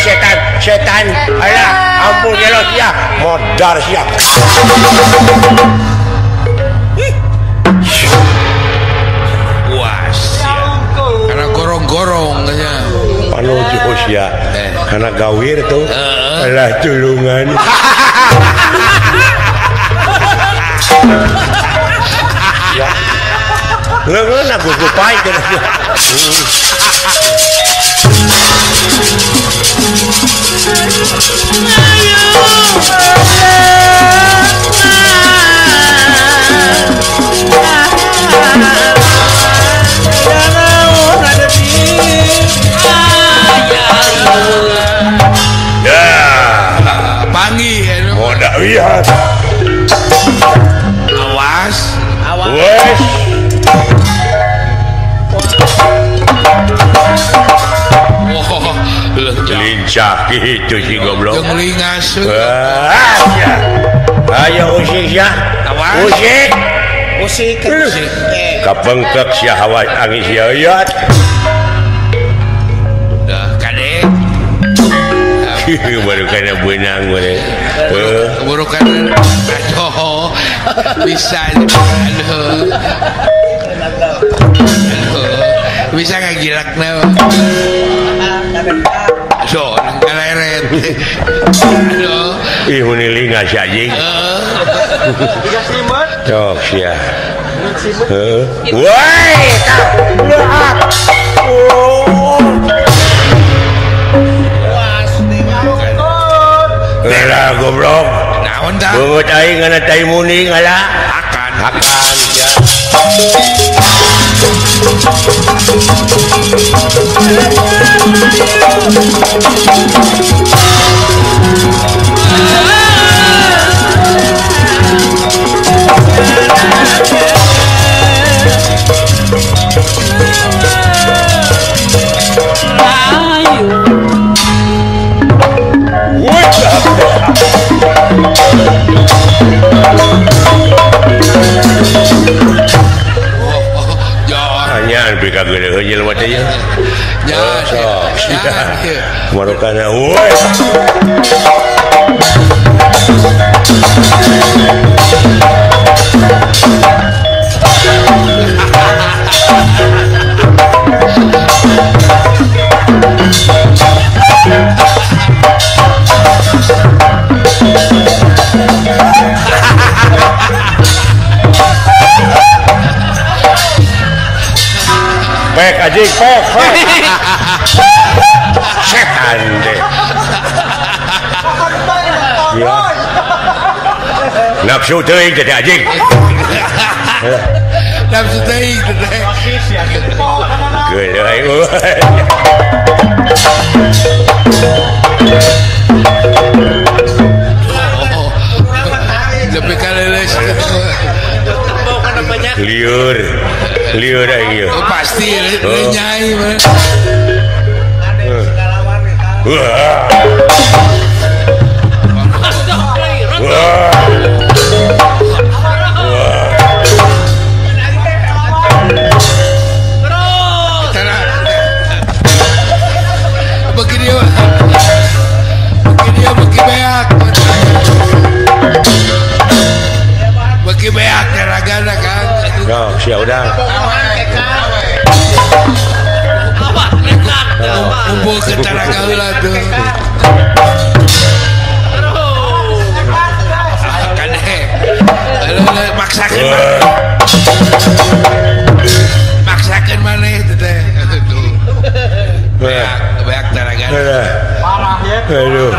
setan. Alah, ampun gelo sia. Modar sia. Wah, sia. Karena gorong-gorong nya. Panuju sia. Karena gawir tuh. Alah tulungan. Ya. Leungeun aku kupai teh. Ya, panggih modak lihat. Awas. Wes. Oh, lincah gitu si goblok. Jeung lingas. Ayo usik ya. Usik. Usik. Kapengkek sia hawa angin sia yat. Dah kade. Baru kana beunang we. Baru kana aduh. Bisa aduh. Aduh. Bisa ngagilakna. So, nang kaleret. Aduh. Ih muni lingas anjing. Sok sia. Heeh. Woi, tah. Lah goblok. Naon tah? Beungeut aing ngana tai muning ala. Akan. Akan sia. kageuleuh jelema teh ya. Sok. Marokana woi. Pek anjing, pek, pek. Setan deh. Ya. Nafsu teuing teh anjing. Nafsu teuing teh. Geuleuh aing. Lebih kaleles. Liur. Liur aing ieu. Oh, pasti nyai mah. Wah. Wah. Begini beak ragana kan. No, sia udah. Kumpul ke taraga heula tuh. Maksakeun. Maksakeun maneh teh. Aduh. Beak, beak taraga. Parah ya. Aduh.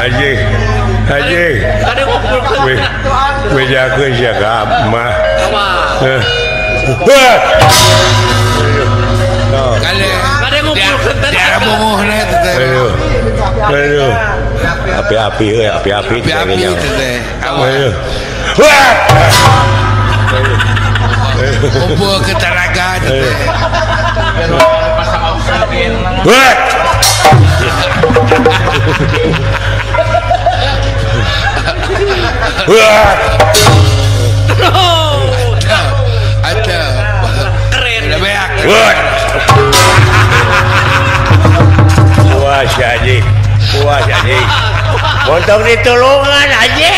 Anjing, anjing. Bejakeun sia ka mah. Aduh. Aduh. Api-api euy, api-api. Api-api teh. Aduh. Wah. Kumpul ke taraga teh. Wah. Wah. Ada. Keren. Udah beak. Wah. Wah, si anjing. Wah, si anjing. Montong ditulungan anjing.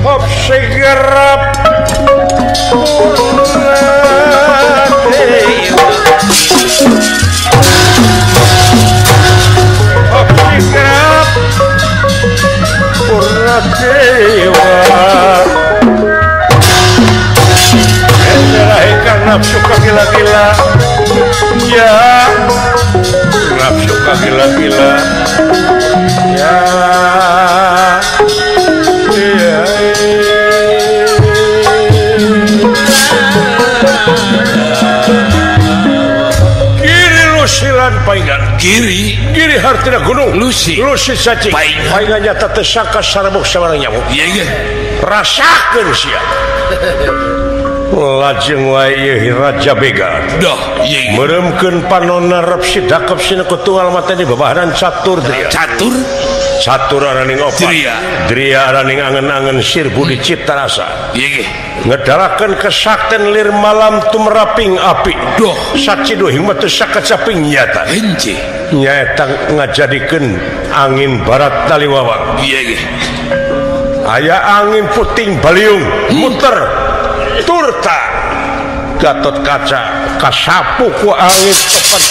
Hop segerap hop segerap purna dewa. Nafsu gila-gila ya, nafsu gila-gila ya, iya. Kiri lusilan paingan kiri, kiri hartina gunung lusi, lusi cacing paingan nyata tersangka sarabuk sabarang nyamuk. Iya iya. Rasakeun sia. Lajeng wae Raja Begal doh ieu meremkeun panonna rep sidakep sina ketual mateni babaharan catur dria. Catur catur araning opat dria dria araning angen-angen sir budi cipta rasa ieu ge ngedalakeun kesakten lir malam tumeraping api doh sacidu hingga teu sakacaping nyata hence nyaeta ngajadikeun angin barat taliwawang ieu ge aya angin puting baliung muter turta Gatot Kaca kasapu ku angin tepat.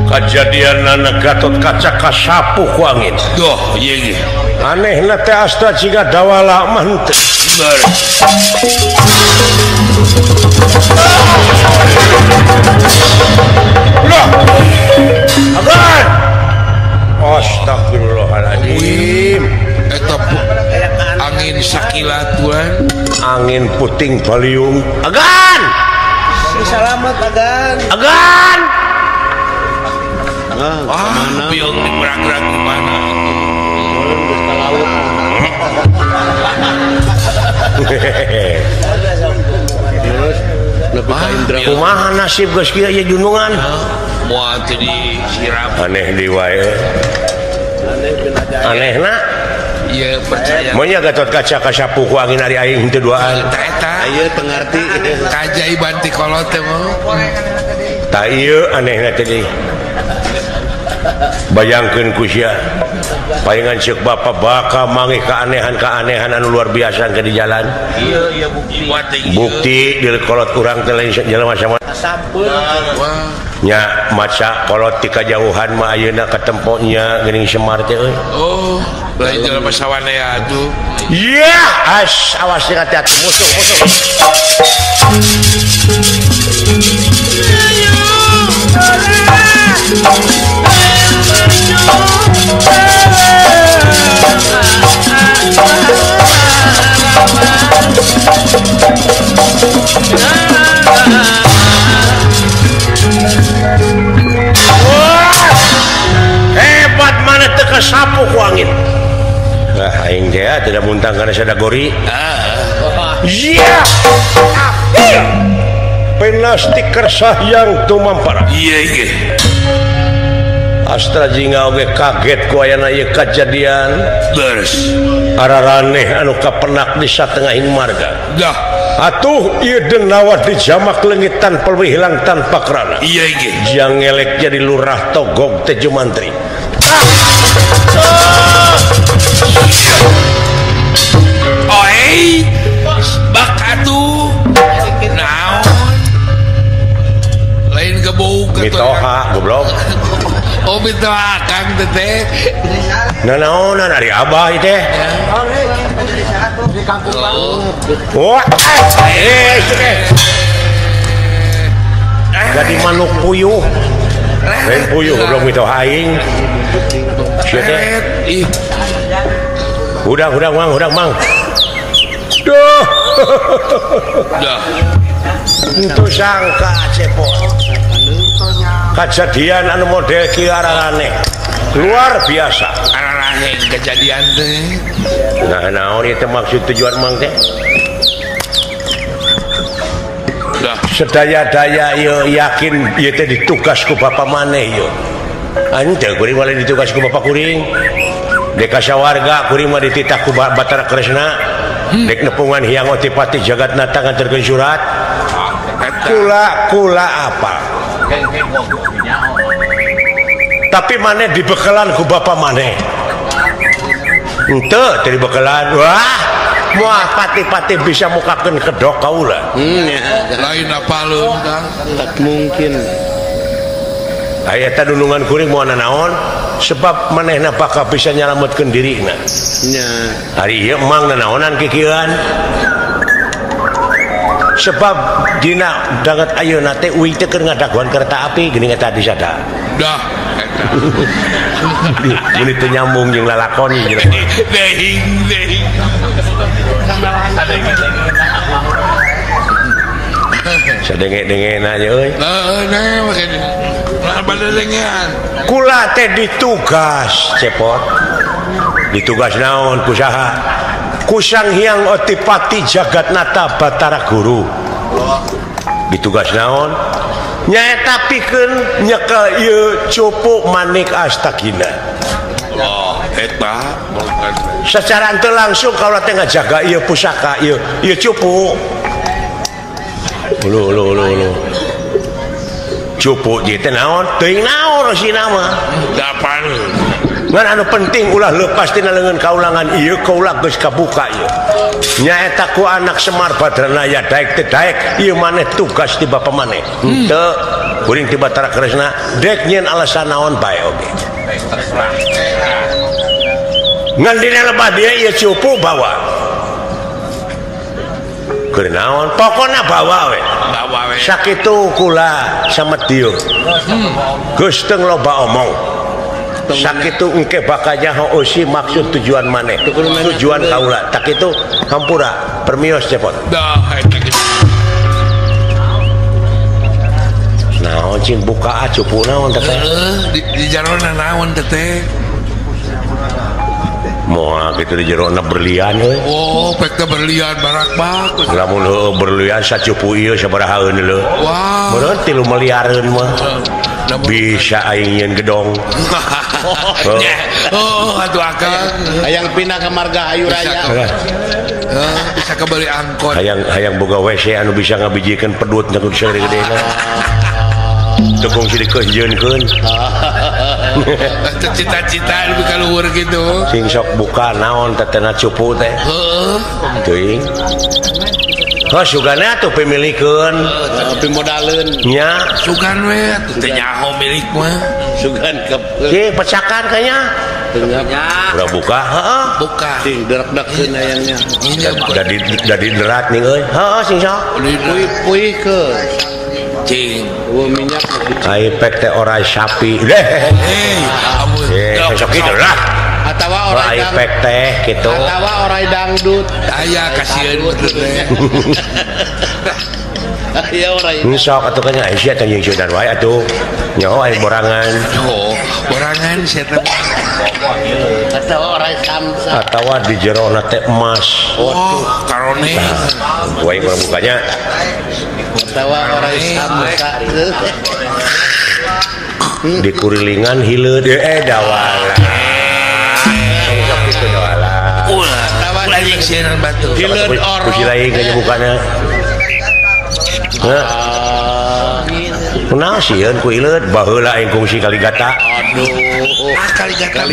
Kajadian anak Gatot Kaca kasapu ku angin. Doh, ieu ge. Anehna teh asta jiga dawala mah henteu. Agan. Astagfirullahaladzim. Eta angin sakilat tuan. Angin puting baliung. Agan. Selamat agan. Agan. Ah, piung berang-berang mana? Kumaha nasib geus kieu ieu junungan? Moal teu disiram. Aneh deui wae. Anehna? Ieu percaya. Mun nya Gatot Kaca kasapu ku angin ari aing henteu duaan. Eta eta. Ieu tengarti kaajaiban ti kolot teh mah. Tah ieu anehna teh deui. Bayangkeun ku sia. Palingan ceuk bapa bakal mangih keanehan-keanehan anu luar biasa ke di jalan. Iya, iya bukti. Bukti di kolot urang teh lain jelema sama. Nya maca kolot ti kajauhan mah ayeuna katempo nya geuning Semar teh euy. Oh, lain jelema sawanea atuh. Iya, as awas hati-hati musuh musuh. Wah, hebat mana teu kasapu ku angin. Ah, aing teh tidak muntang kana sadagori. Iya. Penasti kersahyang tumampara. Iya iya. Astra jingga oge kaget ku ayana ieu kajadian. Terus araraneh anu kapenak di satengahing marga. Dah. Atuh ieu denawa dijamak leungit tanpa hilang tanpa kerana. Iya iya. Jang ngelek jadi lurah Togog teh Jumantri. Oi, bak atuh. Naon? Lain gebuk mitoha goblok. Oh mitoha Kang teteh. Nanaonan ari abah ieu teh. Wah, jadi manuk puyuh. Lain puyuh goblok mitoha aing. Sia teh. Ih. Udah, udah, Mang, udah, Mang. Duh. Dah. Itu sangka cepot. Kejadian anu model kieu araraneh. Luar biasa. Araraneh kejadian teh. Nah, naon ieu teh maksud tujuan Mang teh? Dah. Sedaya-daya ieu yakin ieu teh ditugas ku bapa maneh ieu. Henteu kuring mah ditugas ku bapa kuring. Dek kasawarga kuring mah dititah ku Batara Kresna. Dek nepungan Hyang Otipati Jagatnata nganterkeun surat. Kula kula apa? Tapi maneh dibekelan ku bapa maneh. Henteu teu dibekelan. Wah, moal pati-pati bisa mukakeun kedok kaula. Lain apaleun Kang. Tak mungkin. Aya eta dunungan kuring moal nanaon sebab manehna bakal bisa nyalametkeun dirina. Nya. Ari ieu mang nanaonan kikieuan. Sebab dina danget ayeuna teh uing teh keur ngadagoan kereta api geuning eta disada. Dah. Meuni teu nyambung jeung lalakon jelema. Dehing dehing. Sadenge-dengena nya euy. Heeh, nah makanya. Kula teh ditugas cepot. Ditugas naon ku saha? Ku Sang Hyang Otipati Jagatnata Batara Guru. Ditugas naon? Nyaeta pikeun nyekel ieu cupu manik Astagina. Oh, eta secara henteu langsung kaula teh ngajaga ieu pusaka ieu ieu cupu. Ulu ulu ulu ulu. Cupu ieu teh naon? Teuing naon sina mah. Dapan. Ngan anu penting ulah lepas tina leungeun kaulangan ieu kaula geus kabuka ieu. Nyaeta ku anak Semar Badranaya daek teu daek ieu maneh tugas ti bapa maneh. Henteu kuring ti Batara Kresna dek nyieun alasan naon bae oge. Ngan dina lebah dia ieu cupu bawa. Keur naon pokona bawa we. Bawa we. Sakitu kula samedya. Geus teu loba omong. Sakitu engke bakal nyaho eusi maksud tujuan maneh. Tujuan kaula. Tak itu hampura permios cepot. Dah eta geus. Naon cing buka cupu naon teh? Di jarona naon teh? Moal kitu di jerona berlian euy. Oh, pek teh berlian barak-bak. Lamun heueuh berlian sacupu ieu sabarahaeun leuh. Wah. Meureun 3 miliareun mah. Bisa aing nyeun gedong. Oh, atuh akang. Hayang pindah ke Marga Hayu Raya. Bisa kebeli angkot. Hayang boga WC anu bisa ngabijikeun pedut nu sagede-gedena. Teu kungsi dikeunjeunkeun. Cita-cita lebih ka luhur gitu. Sing sok buka naon tetena cupu teh. Heeh. Teuing. Heuh sugana atuh pimilikeun. Pimodaleun. Nya, sugan we atuh teh nyaho milik mah. Sugan ke. Cing pecakan kayaknya. Udah buka, heeh. Buka. Cing derak-dekeun hayangnya. Dadi derat nih euy. Heeh sing sok. Puih-puihkeun. Cing. Eueuh minyak ai pek teh orai sapi. Hei, amun. Sok kitu lah. Atawa orai pek teh kitu. Atawa orai dangdut. Aya kasieun betul teh. Aya orai. Sok atuh kan sia teh jeung sieunan wae atuh. Nyaho ai borangan. Oh, borangan sia teh. Atawa orai samsa. Atawa di jerona teh emas. Oh, karone. Wae kurang bukanya. Atawa orai samsa. Di kurilingan hileud dawala. Sok kitu dawala. Ulah, ulah jeung sieun batu. Hileud orok. Ku lain kayaknya bukana. Hah? Kunaon sieun ku hileud baheula aing kungsi Kaligata. Aduh. Ah Kaligata.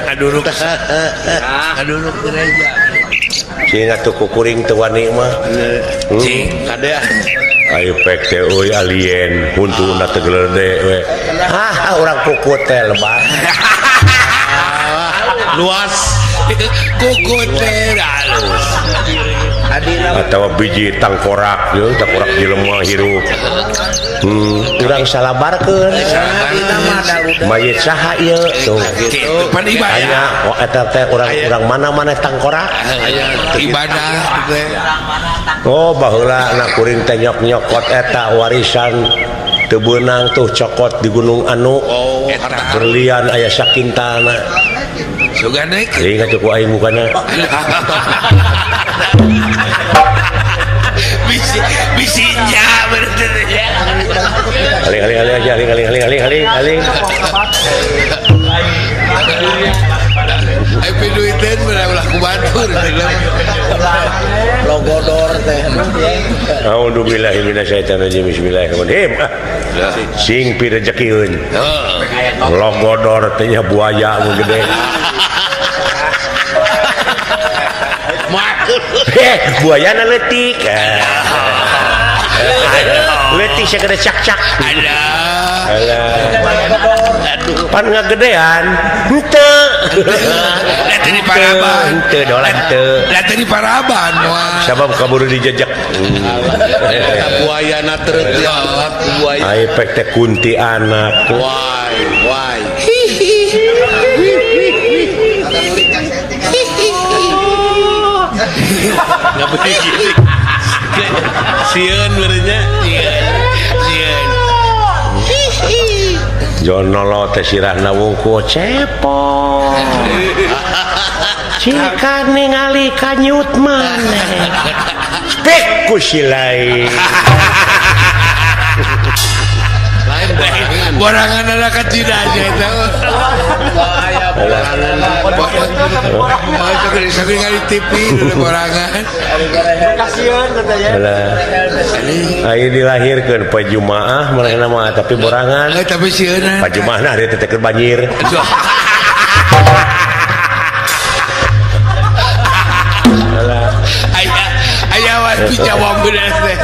Ngaduruk. Ngaduruk gereja. Cing atuh kukuring teu wani mah. Cing kade. Ayo pek teh euy alien huntuna teh gelede we. Hah urang kukut teh lebar. Luas. Kukut teh halus. Atawa biji tangkorak yeuh tangkorak jelema hirup. Urang salabarkeun. Mayit saha ieu tuh. Kitu pan ibadah. Anya eta teh urang mana-mana tangkorak. Ibadah teh. Oh baheula anak kuring teh nyok-nyokot eta warisan teu beunang tuh cokot di gunung anu. Oh, berlian aya sakintana. Sugan we. Deui atuh ku aing mukana. Bisinya bener ya. Aling aling aling aja aling aling aling aling aling aling. Ai piduiteun bener ulah ku batur. Logodor teh. A'udzubillahi minasyaitonirrajim. Bismillahirrahmanirrahim. Sing pirejekieun. Logodor teh nya buaya nu gede. Buayana leutik. Leutik sagede cak-cak. Alah. Aduh, pan ngagedean. Henteu. Lah teu di paraban. Henteu dolah henteu. Lah teu di paraban moal. Sabab kaburu dijejek. Eta buayana treut ya buaya. Ai pek teh kunti anak. Wai, wai. Nggak begini. Sieun berenya. Sieun. Jonolo teh sirahna wungkul cepot. Cika ningali kanyut maneh. Spek ku si lain. Lain borangan. Borangan ada kecil aja eta. Bahaya borangan. Sakit kali TV borangan. Kasihan katanya. Ayo dilahirkeun poe Jumaah manehna mah tapi borangan. Tapi sieun. Poe Jumaahna ari teh keur banjir. Aya wae dijawab bener teh.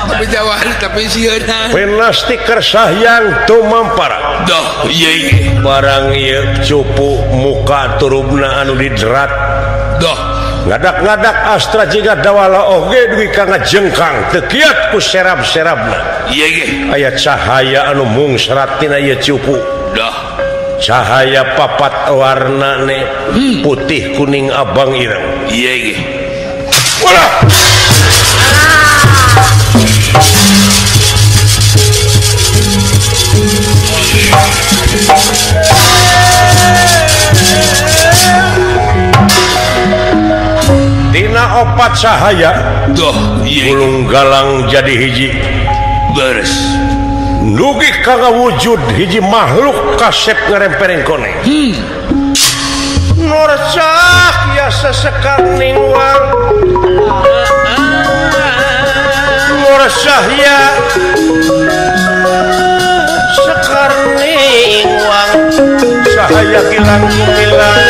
Tapi jawab tapi sieun. Pinasti kersahyang tumampara. Doh ieu ieu. Barang ieu cupu muka turubna anu diderat. Doh Ngadak-ngadak astra jiga dawala oge dugi ka ngajengkang teu kiat ku serab-serabna. Ieu ge aya cahaya anu mungsrat tina ieu cupu. Dah. Cahaya papat warnane putih kuning abang ireng. Ieu ge. Walah. Dina opat cahaya doh gulung galang jadi hiji beres nugi kaga wujud hiji makhluk kasep ngarempereng koneng. Norcah ya sesekar ningwang Norcah ya sekar ningwang cahaya kilang gumilang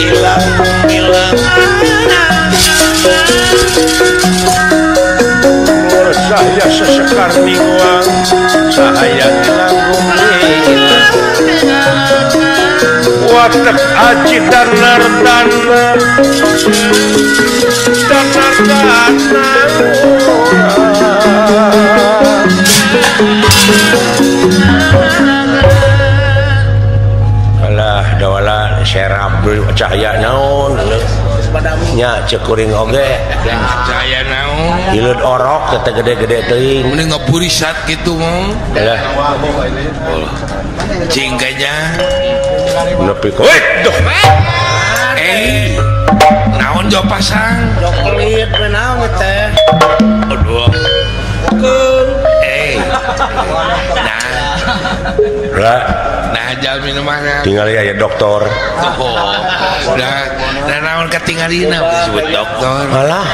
hilang hilang cahaya sesekar ningwang cahaya hilang gumilang watek aji danar danar danar danar. Alah dawala serap dulu cahaya naon nya ceuk kuring oge cahaya naon hileud orok teh gede-gede teuing mending ngapurisat kitu mah lah cing kayaknya nepi ka duh naon jo pasang jok pelit we naon teh aduh nah lah nah jal minumanna tinggal ya dokter. Oh nah nah naon katingalina disebut dokter alah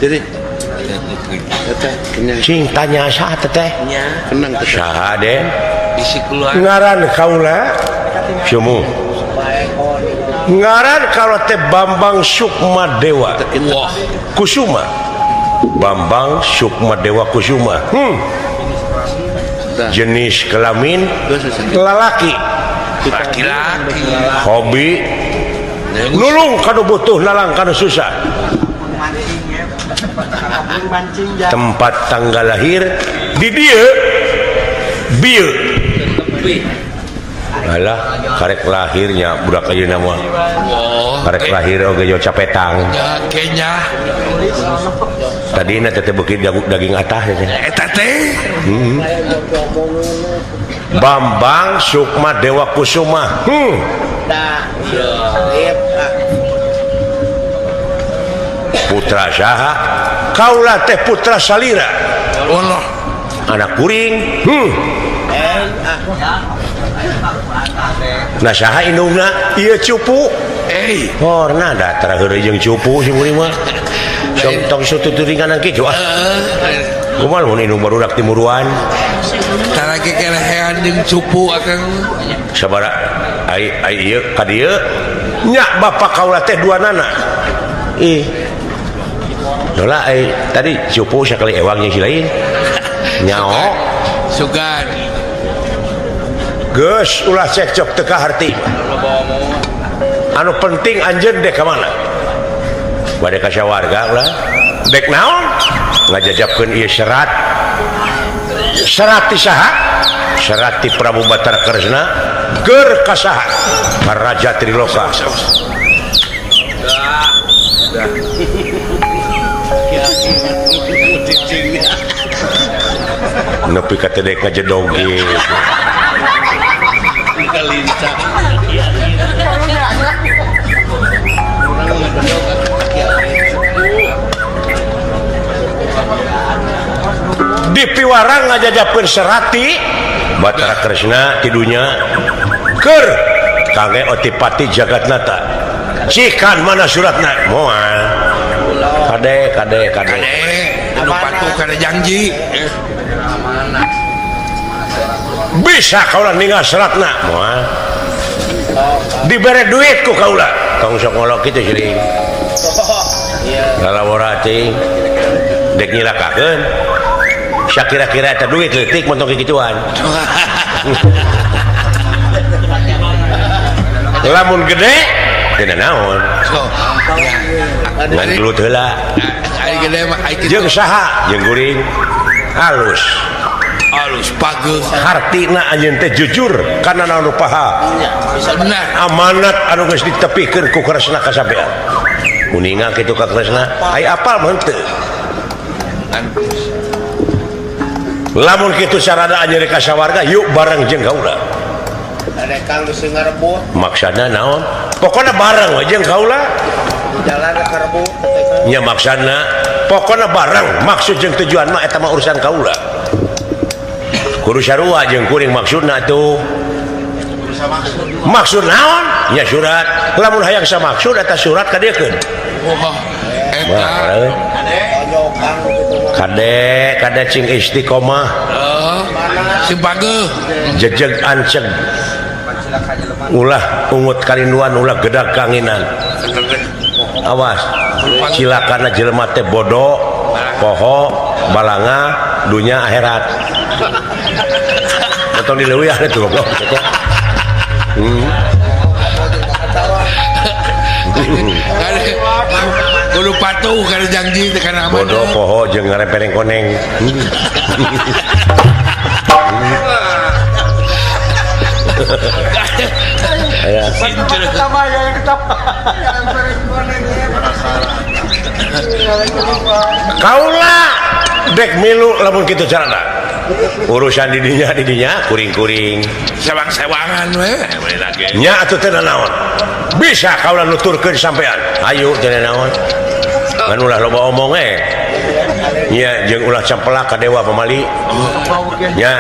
jadi cing tanya saha teteh kenang saha den bisi keluar ngaran kaula sumu ngaran kalau teh Bambang Sukma Dewa. Wah Kusuma Bambang Sukma Dewa Kusuma. Jenis kelamin lalaki laki-laki hobi nulung kanu butuh nalang kanu susah. Tempat tanggal lahir di dieu bieu. Alah karek lahirnya budak ayeuna mah. Karek lahir oge yo capetang. Kenya. Tadina teh beuki daging atah teh. Eta teh. Bambang Sukma Dewa Kusuma. Putra saha? Kaula teh putra salira. Allah. Anak kuring. Nah saha indungna? Ieu cupu. Horna da tara heureuy jeung cupu si kuring mah. Sok tong sututuringan kitu ah. Kumaha mun indung barudak timuruan. Tara kekelehean jeung cupu akang. Sabara ai ai ieu ka dieu nya bapak kaula teh dua nana. Ih. Dola ai tadi cupu sakali ewang jeung si lain. Nyao sugan. Geus ulah cekcok teu kaharti. Anu penting anjeun dek ka mana? Bade ka sawarga ulah. Dek naon? Ngajajabkeun ieu serat. Serat ti saha? Serat ti Prabu Batara Kresna keur ka saha? Ka Raja Triloka. Nepi ka teh dek ngajedog ge. Di piwarang ngajajabkeun serati Batara Kresna tidunya keur kangge Otipati Jagatnata. Cikan mana suratna? Moal. Kade kade kade. Anu patuh kana janji. Bisa kaula ninggal seratna? Moal. Dibere duit ku kaula. Tong sok ngolok kitu siring. Lalawara teuing. Dek nyilakakeun. Sakira-kira eta duit leutik montong kikituan. Lamun gede teu naon. Ngan gelut heula. Jeung saha? Jeung kuring. Halus. Halus pageuh. Hartina anjeun teh jujur kana naon nu paha. Amanat anu geus ditepikeun ku Kresna kasabean. Kuninga kitu ka Kresna, ai apal mah henteu. Lamun kitu sarana anjeun ka sawarga yuk bareng jeung kaula. Kang geus ngarebut. Maksudna naon? Pokona bareng we jeung kaula. Jalan karebut. Nya maksudna pokona bareng, maksud jeung tujuan mah eta mah urusan kaula. Kudu sarua jeung kuring maksudna tuh. Maksud naon? Nya surat. Lamun hayang samaksud eta surat kadiekeun. Wah, eta. Kade, kade cing istiqomah. Sing pageuh. Jejeg anceg. Ulah ungut karinduan, ulah gedag kanginan. Awas, cilakana jelema teh bodoh, poho, balanga, dunya akhirat. Potong di leuwih ada tuh goblok. Kudu patuh kana janji teh kana amanah. Bodoh poho jeung ngarepereng koneng. Ya. Kaula dek milu lamun kitu carana. Urusan didinya didinya kuring-kuring sewang-sewangan we. Nya atuh teu naon. Bisa kaula nuturkeun sampean. Ayo teu naon. Ngan ulah loba omong we. Nya jeung ulah campelak ka dewa pamali. Nya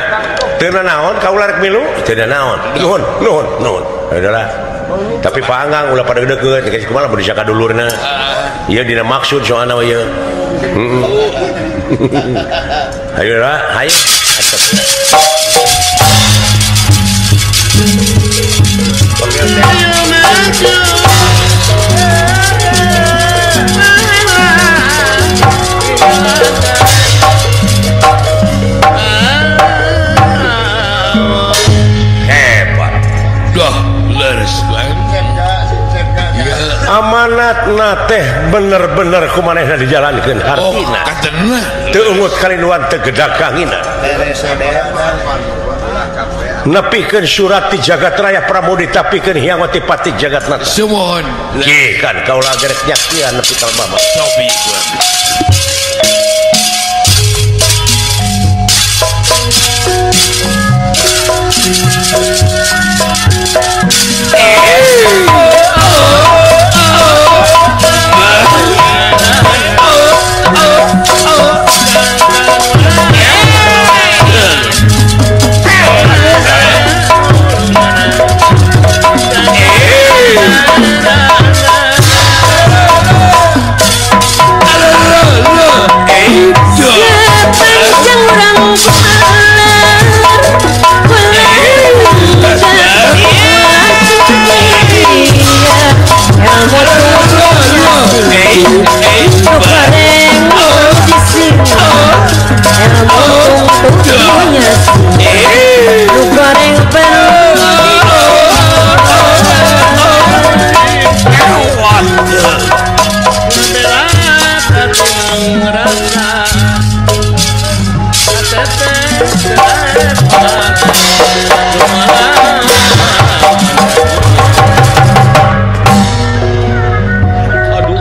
teu naon kaula rek milu teu naon. Nuhun, nuhun, nuhun. Adalah. Tapi panggang ulah pada deukeut geus kumaha lamun disaka dulurna. Ieu dina maksud soalna we ieu. Ayo lah, ayo. Hebat. Dah, leres banget. Amanat na teh bener-bener kumanehna dijalankeun hartina. Oh, teu ungut kalinduan teu gedag kangina. Nepikeun surat ti jagat raya Pramudita pikeun Hyang Watipati Jagatnata. Sumuhun. Ki kan kaula gerek nyakian nepi ka baba. Sobi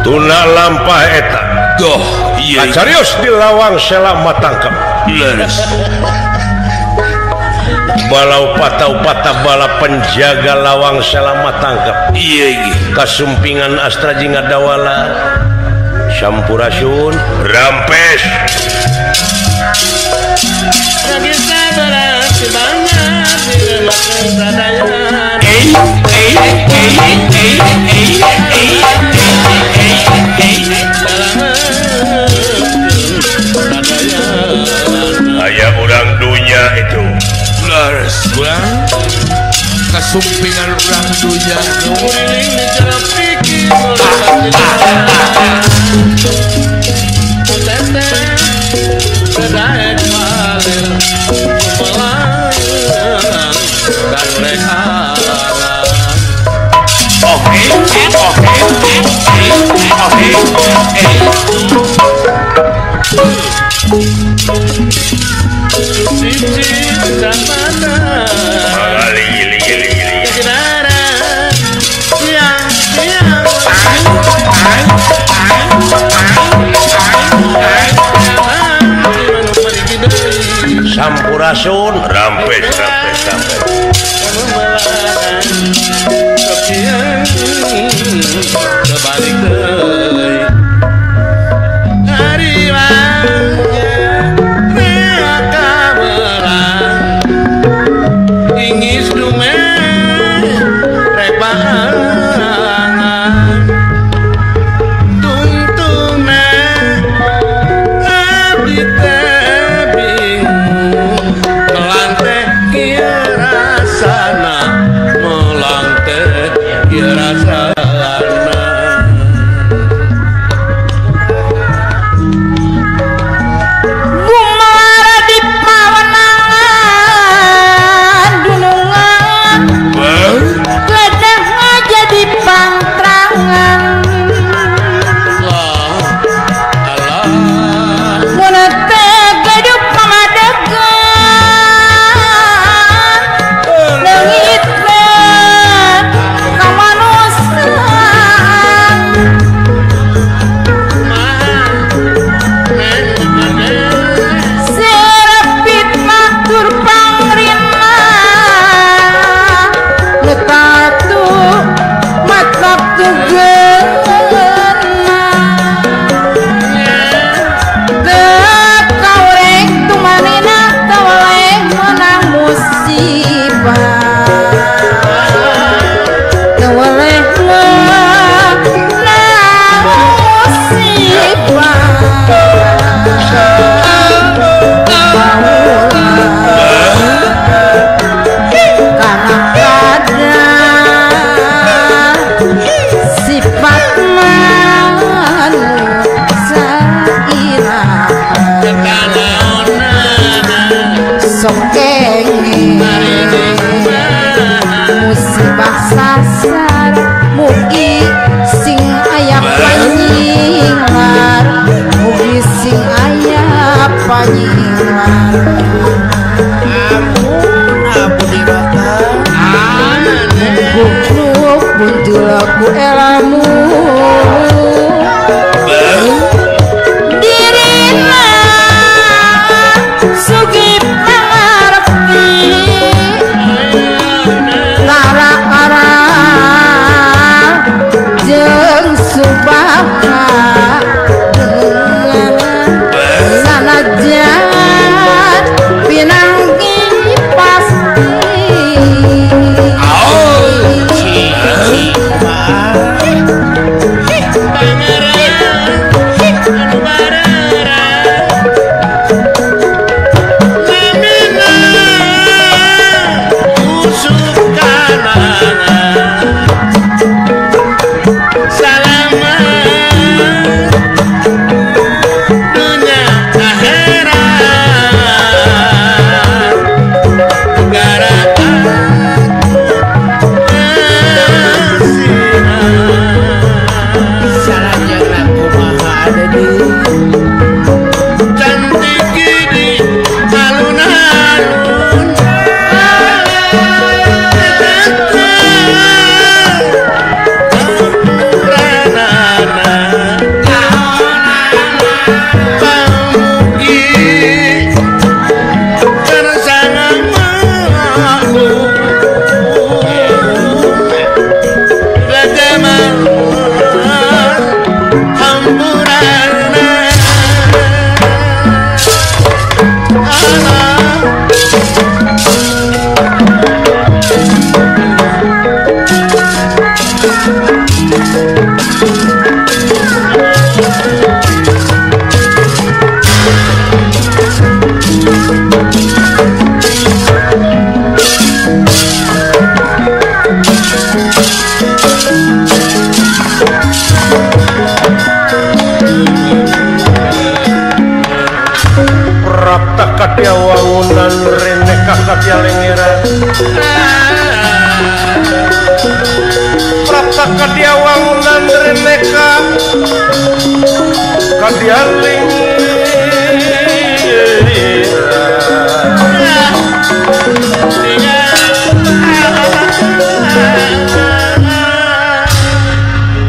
Tuna lampah eta. Doh, iya. Serius di lawang selama tangkap. Leres. Balau patau patah bala penjaga lawang selama tangkap. Iya iki. Kasumpingan Astra Jingga Dawala. Sampurasun rampes. Aya urang dunya itu. Leres urang kasumpingan urang dunya. Sampurasun rampes rampes rampes. Kebalik deui ari ingis dume repangan tuntuna abdi teh bingung melanteh kieu rasana melanteh kieu rasana. Musibah sasar mugi sing aya panyinglar, mugi sing aya panyinglar. Ampun ampun dirata gugnuk buntul ku elamu dirina sugi pangarepti lara-ara jeung subaka sanajan pinanggi pasti. Wangunan rene kakak lengeran prapta kadia wangunan rene kadia lengeran.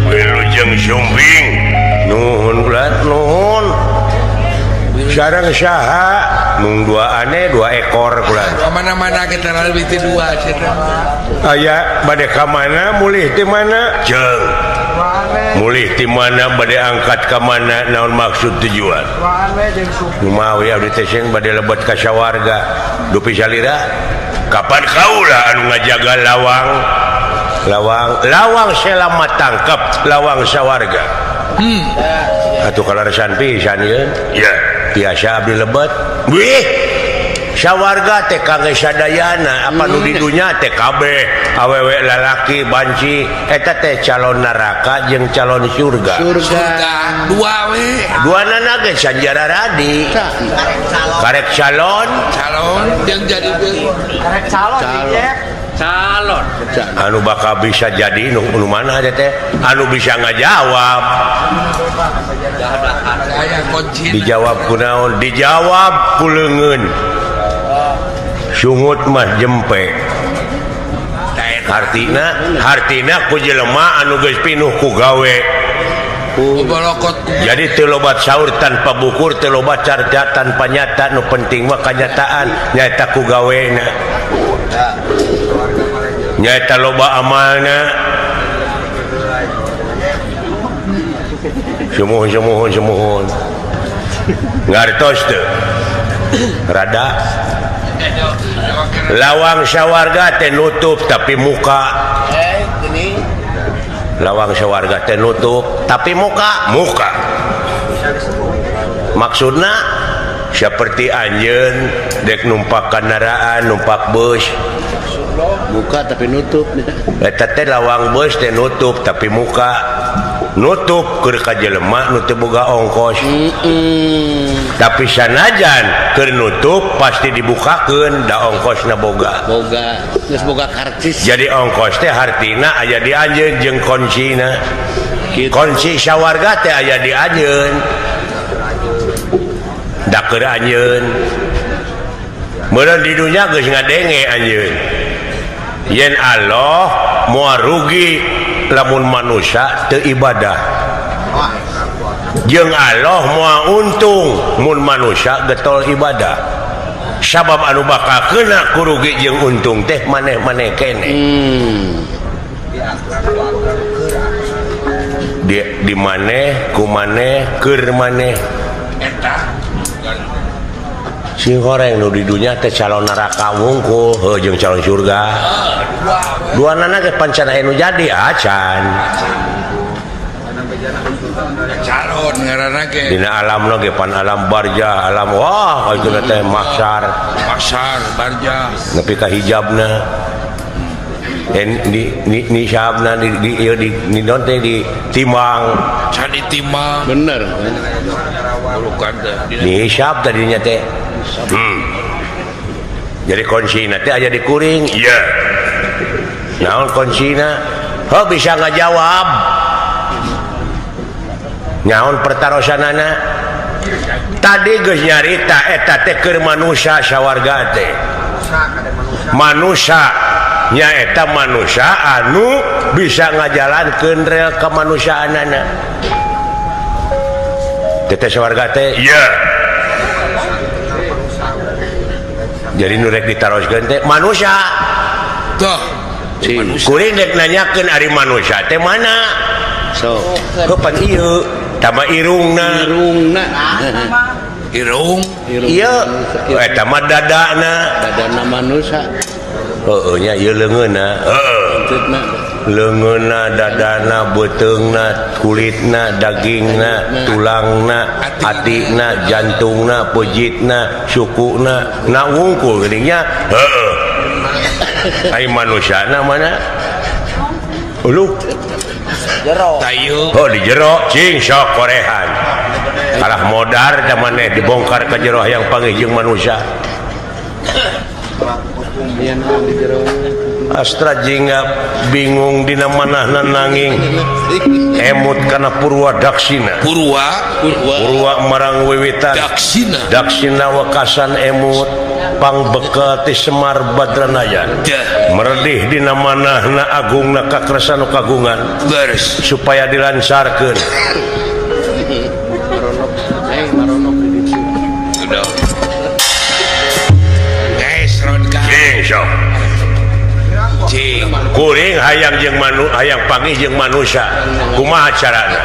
Wilujeng Sumping nuhun ulat nuhun. Sareng saha mung dua ane dua ekor kula. Mana-mana kita lebih ti dua cenah. Aya bade ka mana mulih ti mana? Jeung. Mulih ti mana bade angkat ka mana naon maksud tujuan? Kumaha abdi teh sing bade lebet ka sawarga. Dupi salira kapan kaula anu ngajaga lawang? Lawang lawang selamat tangkap lawang sawarga. Atuh kalaresan pisan ieu. Ya, biasa abdi lebet. Wih, sawarga teh kangge sadayana apa nu di dunya teh kabeh awewe lalaki banci eta teh calon neraka jeung calon surga. Surga dua we. Duanana ge sanjara radi. Karek calon, calon jeung jadi karek calon calon. Anu bakal bisa jadi nu mana teh anu bisa ngajawab. Dijawab kunaon? Dijawab ku leungeun. Sungut mah jempe. Hartina hartina ku jelema anu geus pinuh ku gawe. Jadi teu loba saur tanpa bukur, teu loba carita tanpa nyata, nu penting mah kanyataan nyaeta ku gawena. Nyaeta loba amalna. Sumuhun sumuhun sumuhun. Ngartos teu? Rada lawang sawarga teh nutup tapi muka. Lawang sawarga teh nutup tapi muka, muka. Maksudna seperti anjeun dek numpak kendaraan, numpak bus. Buka tapi nutup. Eta teh lawang bus teh nutup tapi muka. Nutup keur ka jelema nu teu boga ongkos. Tapi sanajan keur nutup pasti dibukakeun da ongkosna boga. Boga, geus boga karcis. Jadi ongkos teh hartina aya di anjeun jeung kuncina. Kunci sawarga teh aya di anjeun. Da keur anjeun. Meureun di dunya geus ngadenge anjeun. Yen Allah moal rugi lamun manusia teu ibadah. Jeung Allah moal untung mun manusia getol ibadah. Sabab anu bakal kena kurugi jeung untung teh maneh-maneh keneh. Di maneh ku maneh keur maneh. Sing goreng nu di dunya teh calon neraka wungkul heuh jeung calon surga. Duanana ge pancana anu jadi acan. Calon ngaranna ge. Dina alamna ge pan alam barjah, alam wah kitu teh mahsyar. Mahsyar barjah. Nepi ka hijabna. Di nisabna di ieu di naon teh di timbang. Can ditimbang. Bener. Nisab tadinya teh. Jadi kuncina teh aya di kuring. Iya. Naon kuncina? Heuh bisa ngajawab. Naon pertarosanana? Tadi geus nyarita eta teh keur manusia sawarga teh. Manusia nyaeta manusia anu bisa ngajalankeun rel kemanusiaanana. Teh sawarga teh. Iya. Jadi nu rek ditaroskeun teh manusia. Tuh. Kuring rek nanyakeun ari manusia teh mana? So. Heuh pan ieu tama irungna. Irungna. Irung. Ieu eta mah dadana. Dadana manusia. Heueuh nya ieu leungeunna. Heueuh. Leungeunna, dadana, beuteungna, kulitna, dagingna, tulangna, hatina, jantungna, pejitna, sukuna, na wungkul geuning nya. Heueuh. Ai manusiana mana? Uluh. Jero. Tayu. Oh di jero cing sok korehan. Kalah modar da maneh dibongkar ka jero hayang panggih jeung manusia. Astra jingga bingung dina manahna nanging emut kana Purwa Daksina. Purwa Purwa marang wiwitan Daksina. Daksina wekasan emut pangbekel ti Semar Badranaya. Meredih dina manahna agungna kakresan nu kagungan. Supaya dilancarkeun. hayang jeung hayang panggih jeung manusia kumaha carana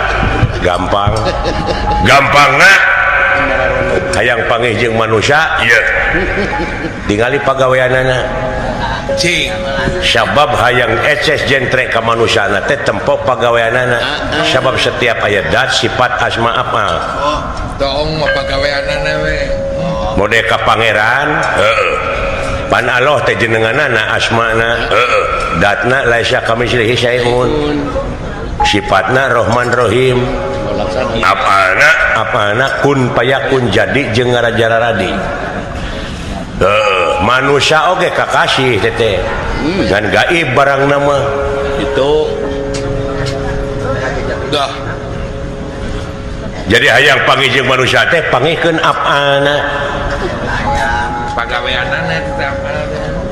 gampang gampangna hayang panggih jeung manusia ieu tingali pagaweanana cing sabab hayang eces jentre ka manusana teh tempo pagaweanana sabab setiap aya dat sifat asma apa oh toong mah pagaweanana we mode ka pangeran heeh pan Allah teh jenenganana asmana heeh datna laisa kamislihi syai'un sifatna Rahman Rahim apana apana kun payakun jadi jeung ngarajararadi heeh manusia oge kakasih teh ngan gaib barang nama itu dah jadi hayang panggih jeung manusia teh panggihkeun apana pagaweanana teh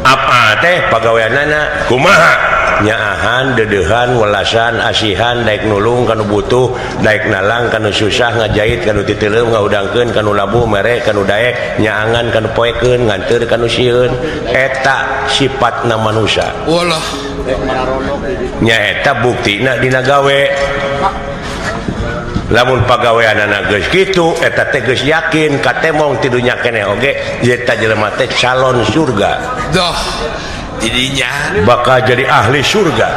apa teh pagaweanana kumaha nyaahan deudeuhan welasan asihan daek nulung kanu butuh daek nalang kanu susah ngajait kanu titeuleum ngahudangkeun kanu labuh mere kanu daek nyaangan kanu poekeun nganteur kanu sieun eta sifatna manusia walah nyaeta buktina dina gawe lamun pagaweanana geus kitu eta teh geus yakin katemong ti dunya keneh oge eta jelema teh calon surga doh jadinya bakal jadi ahli surga.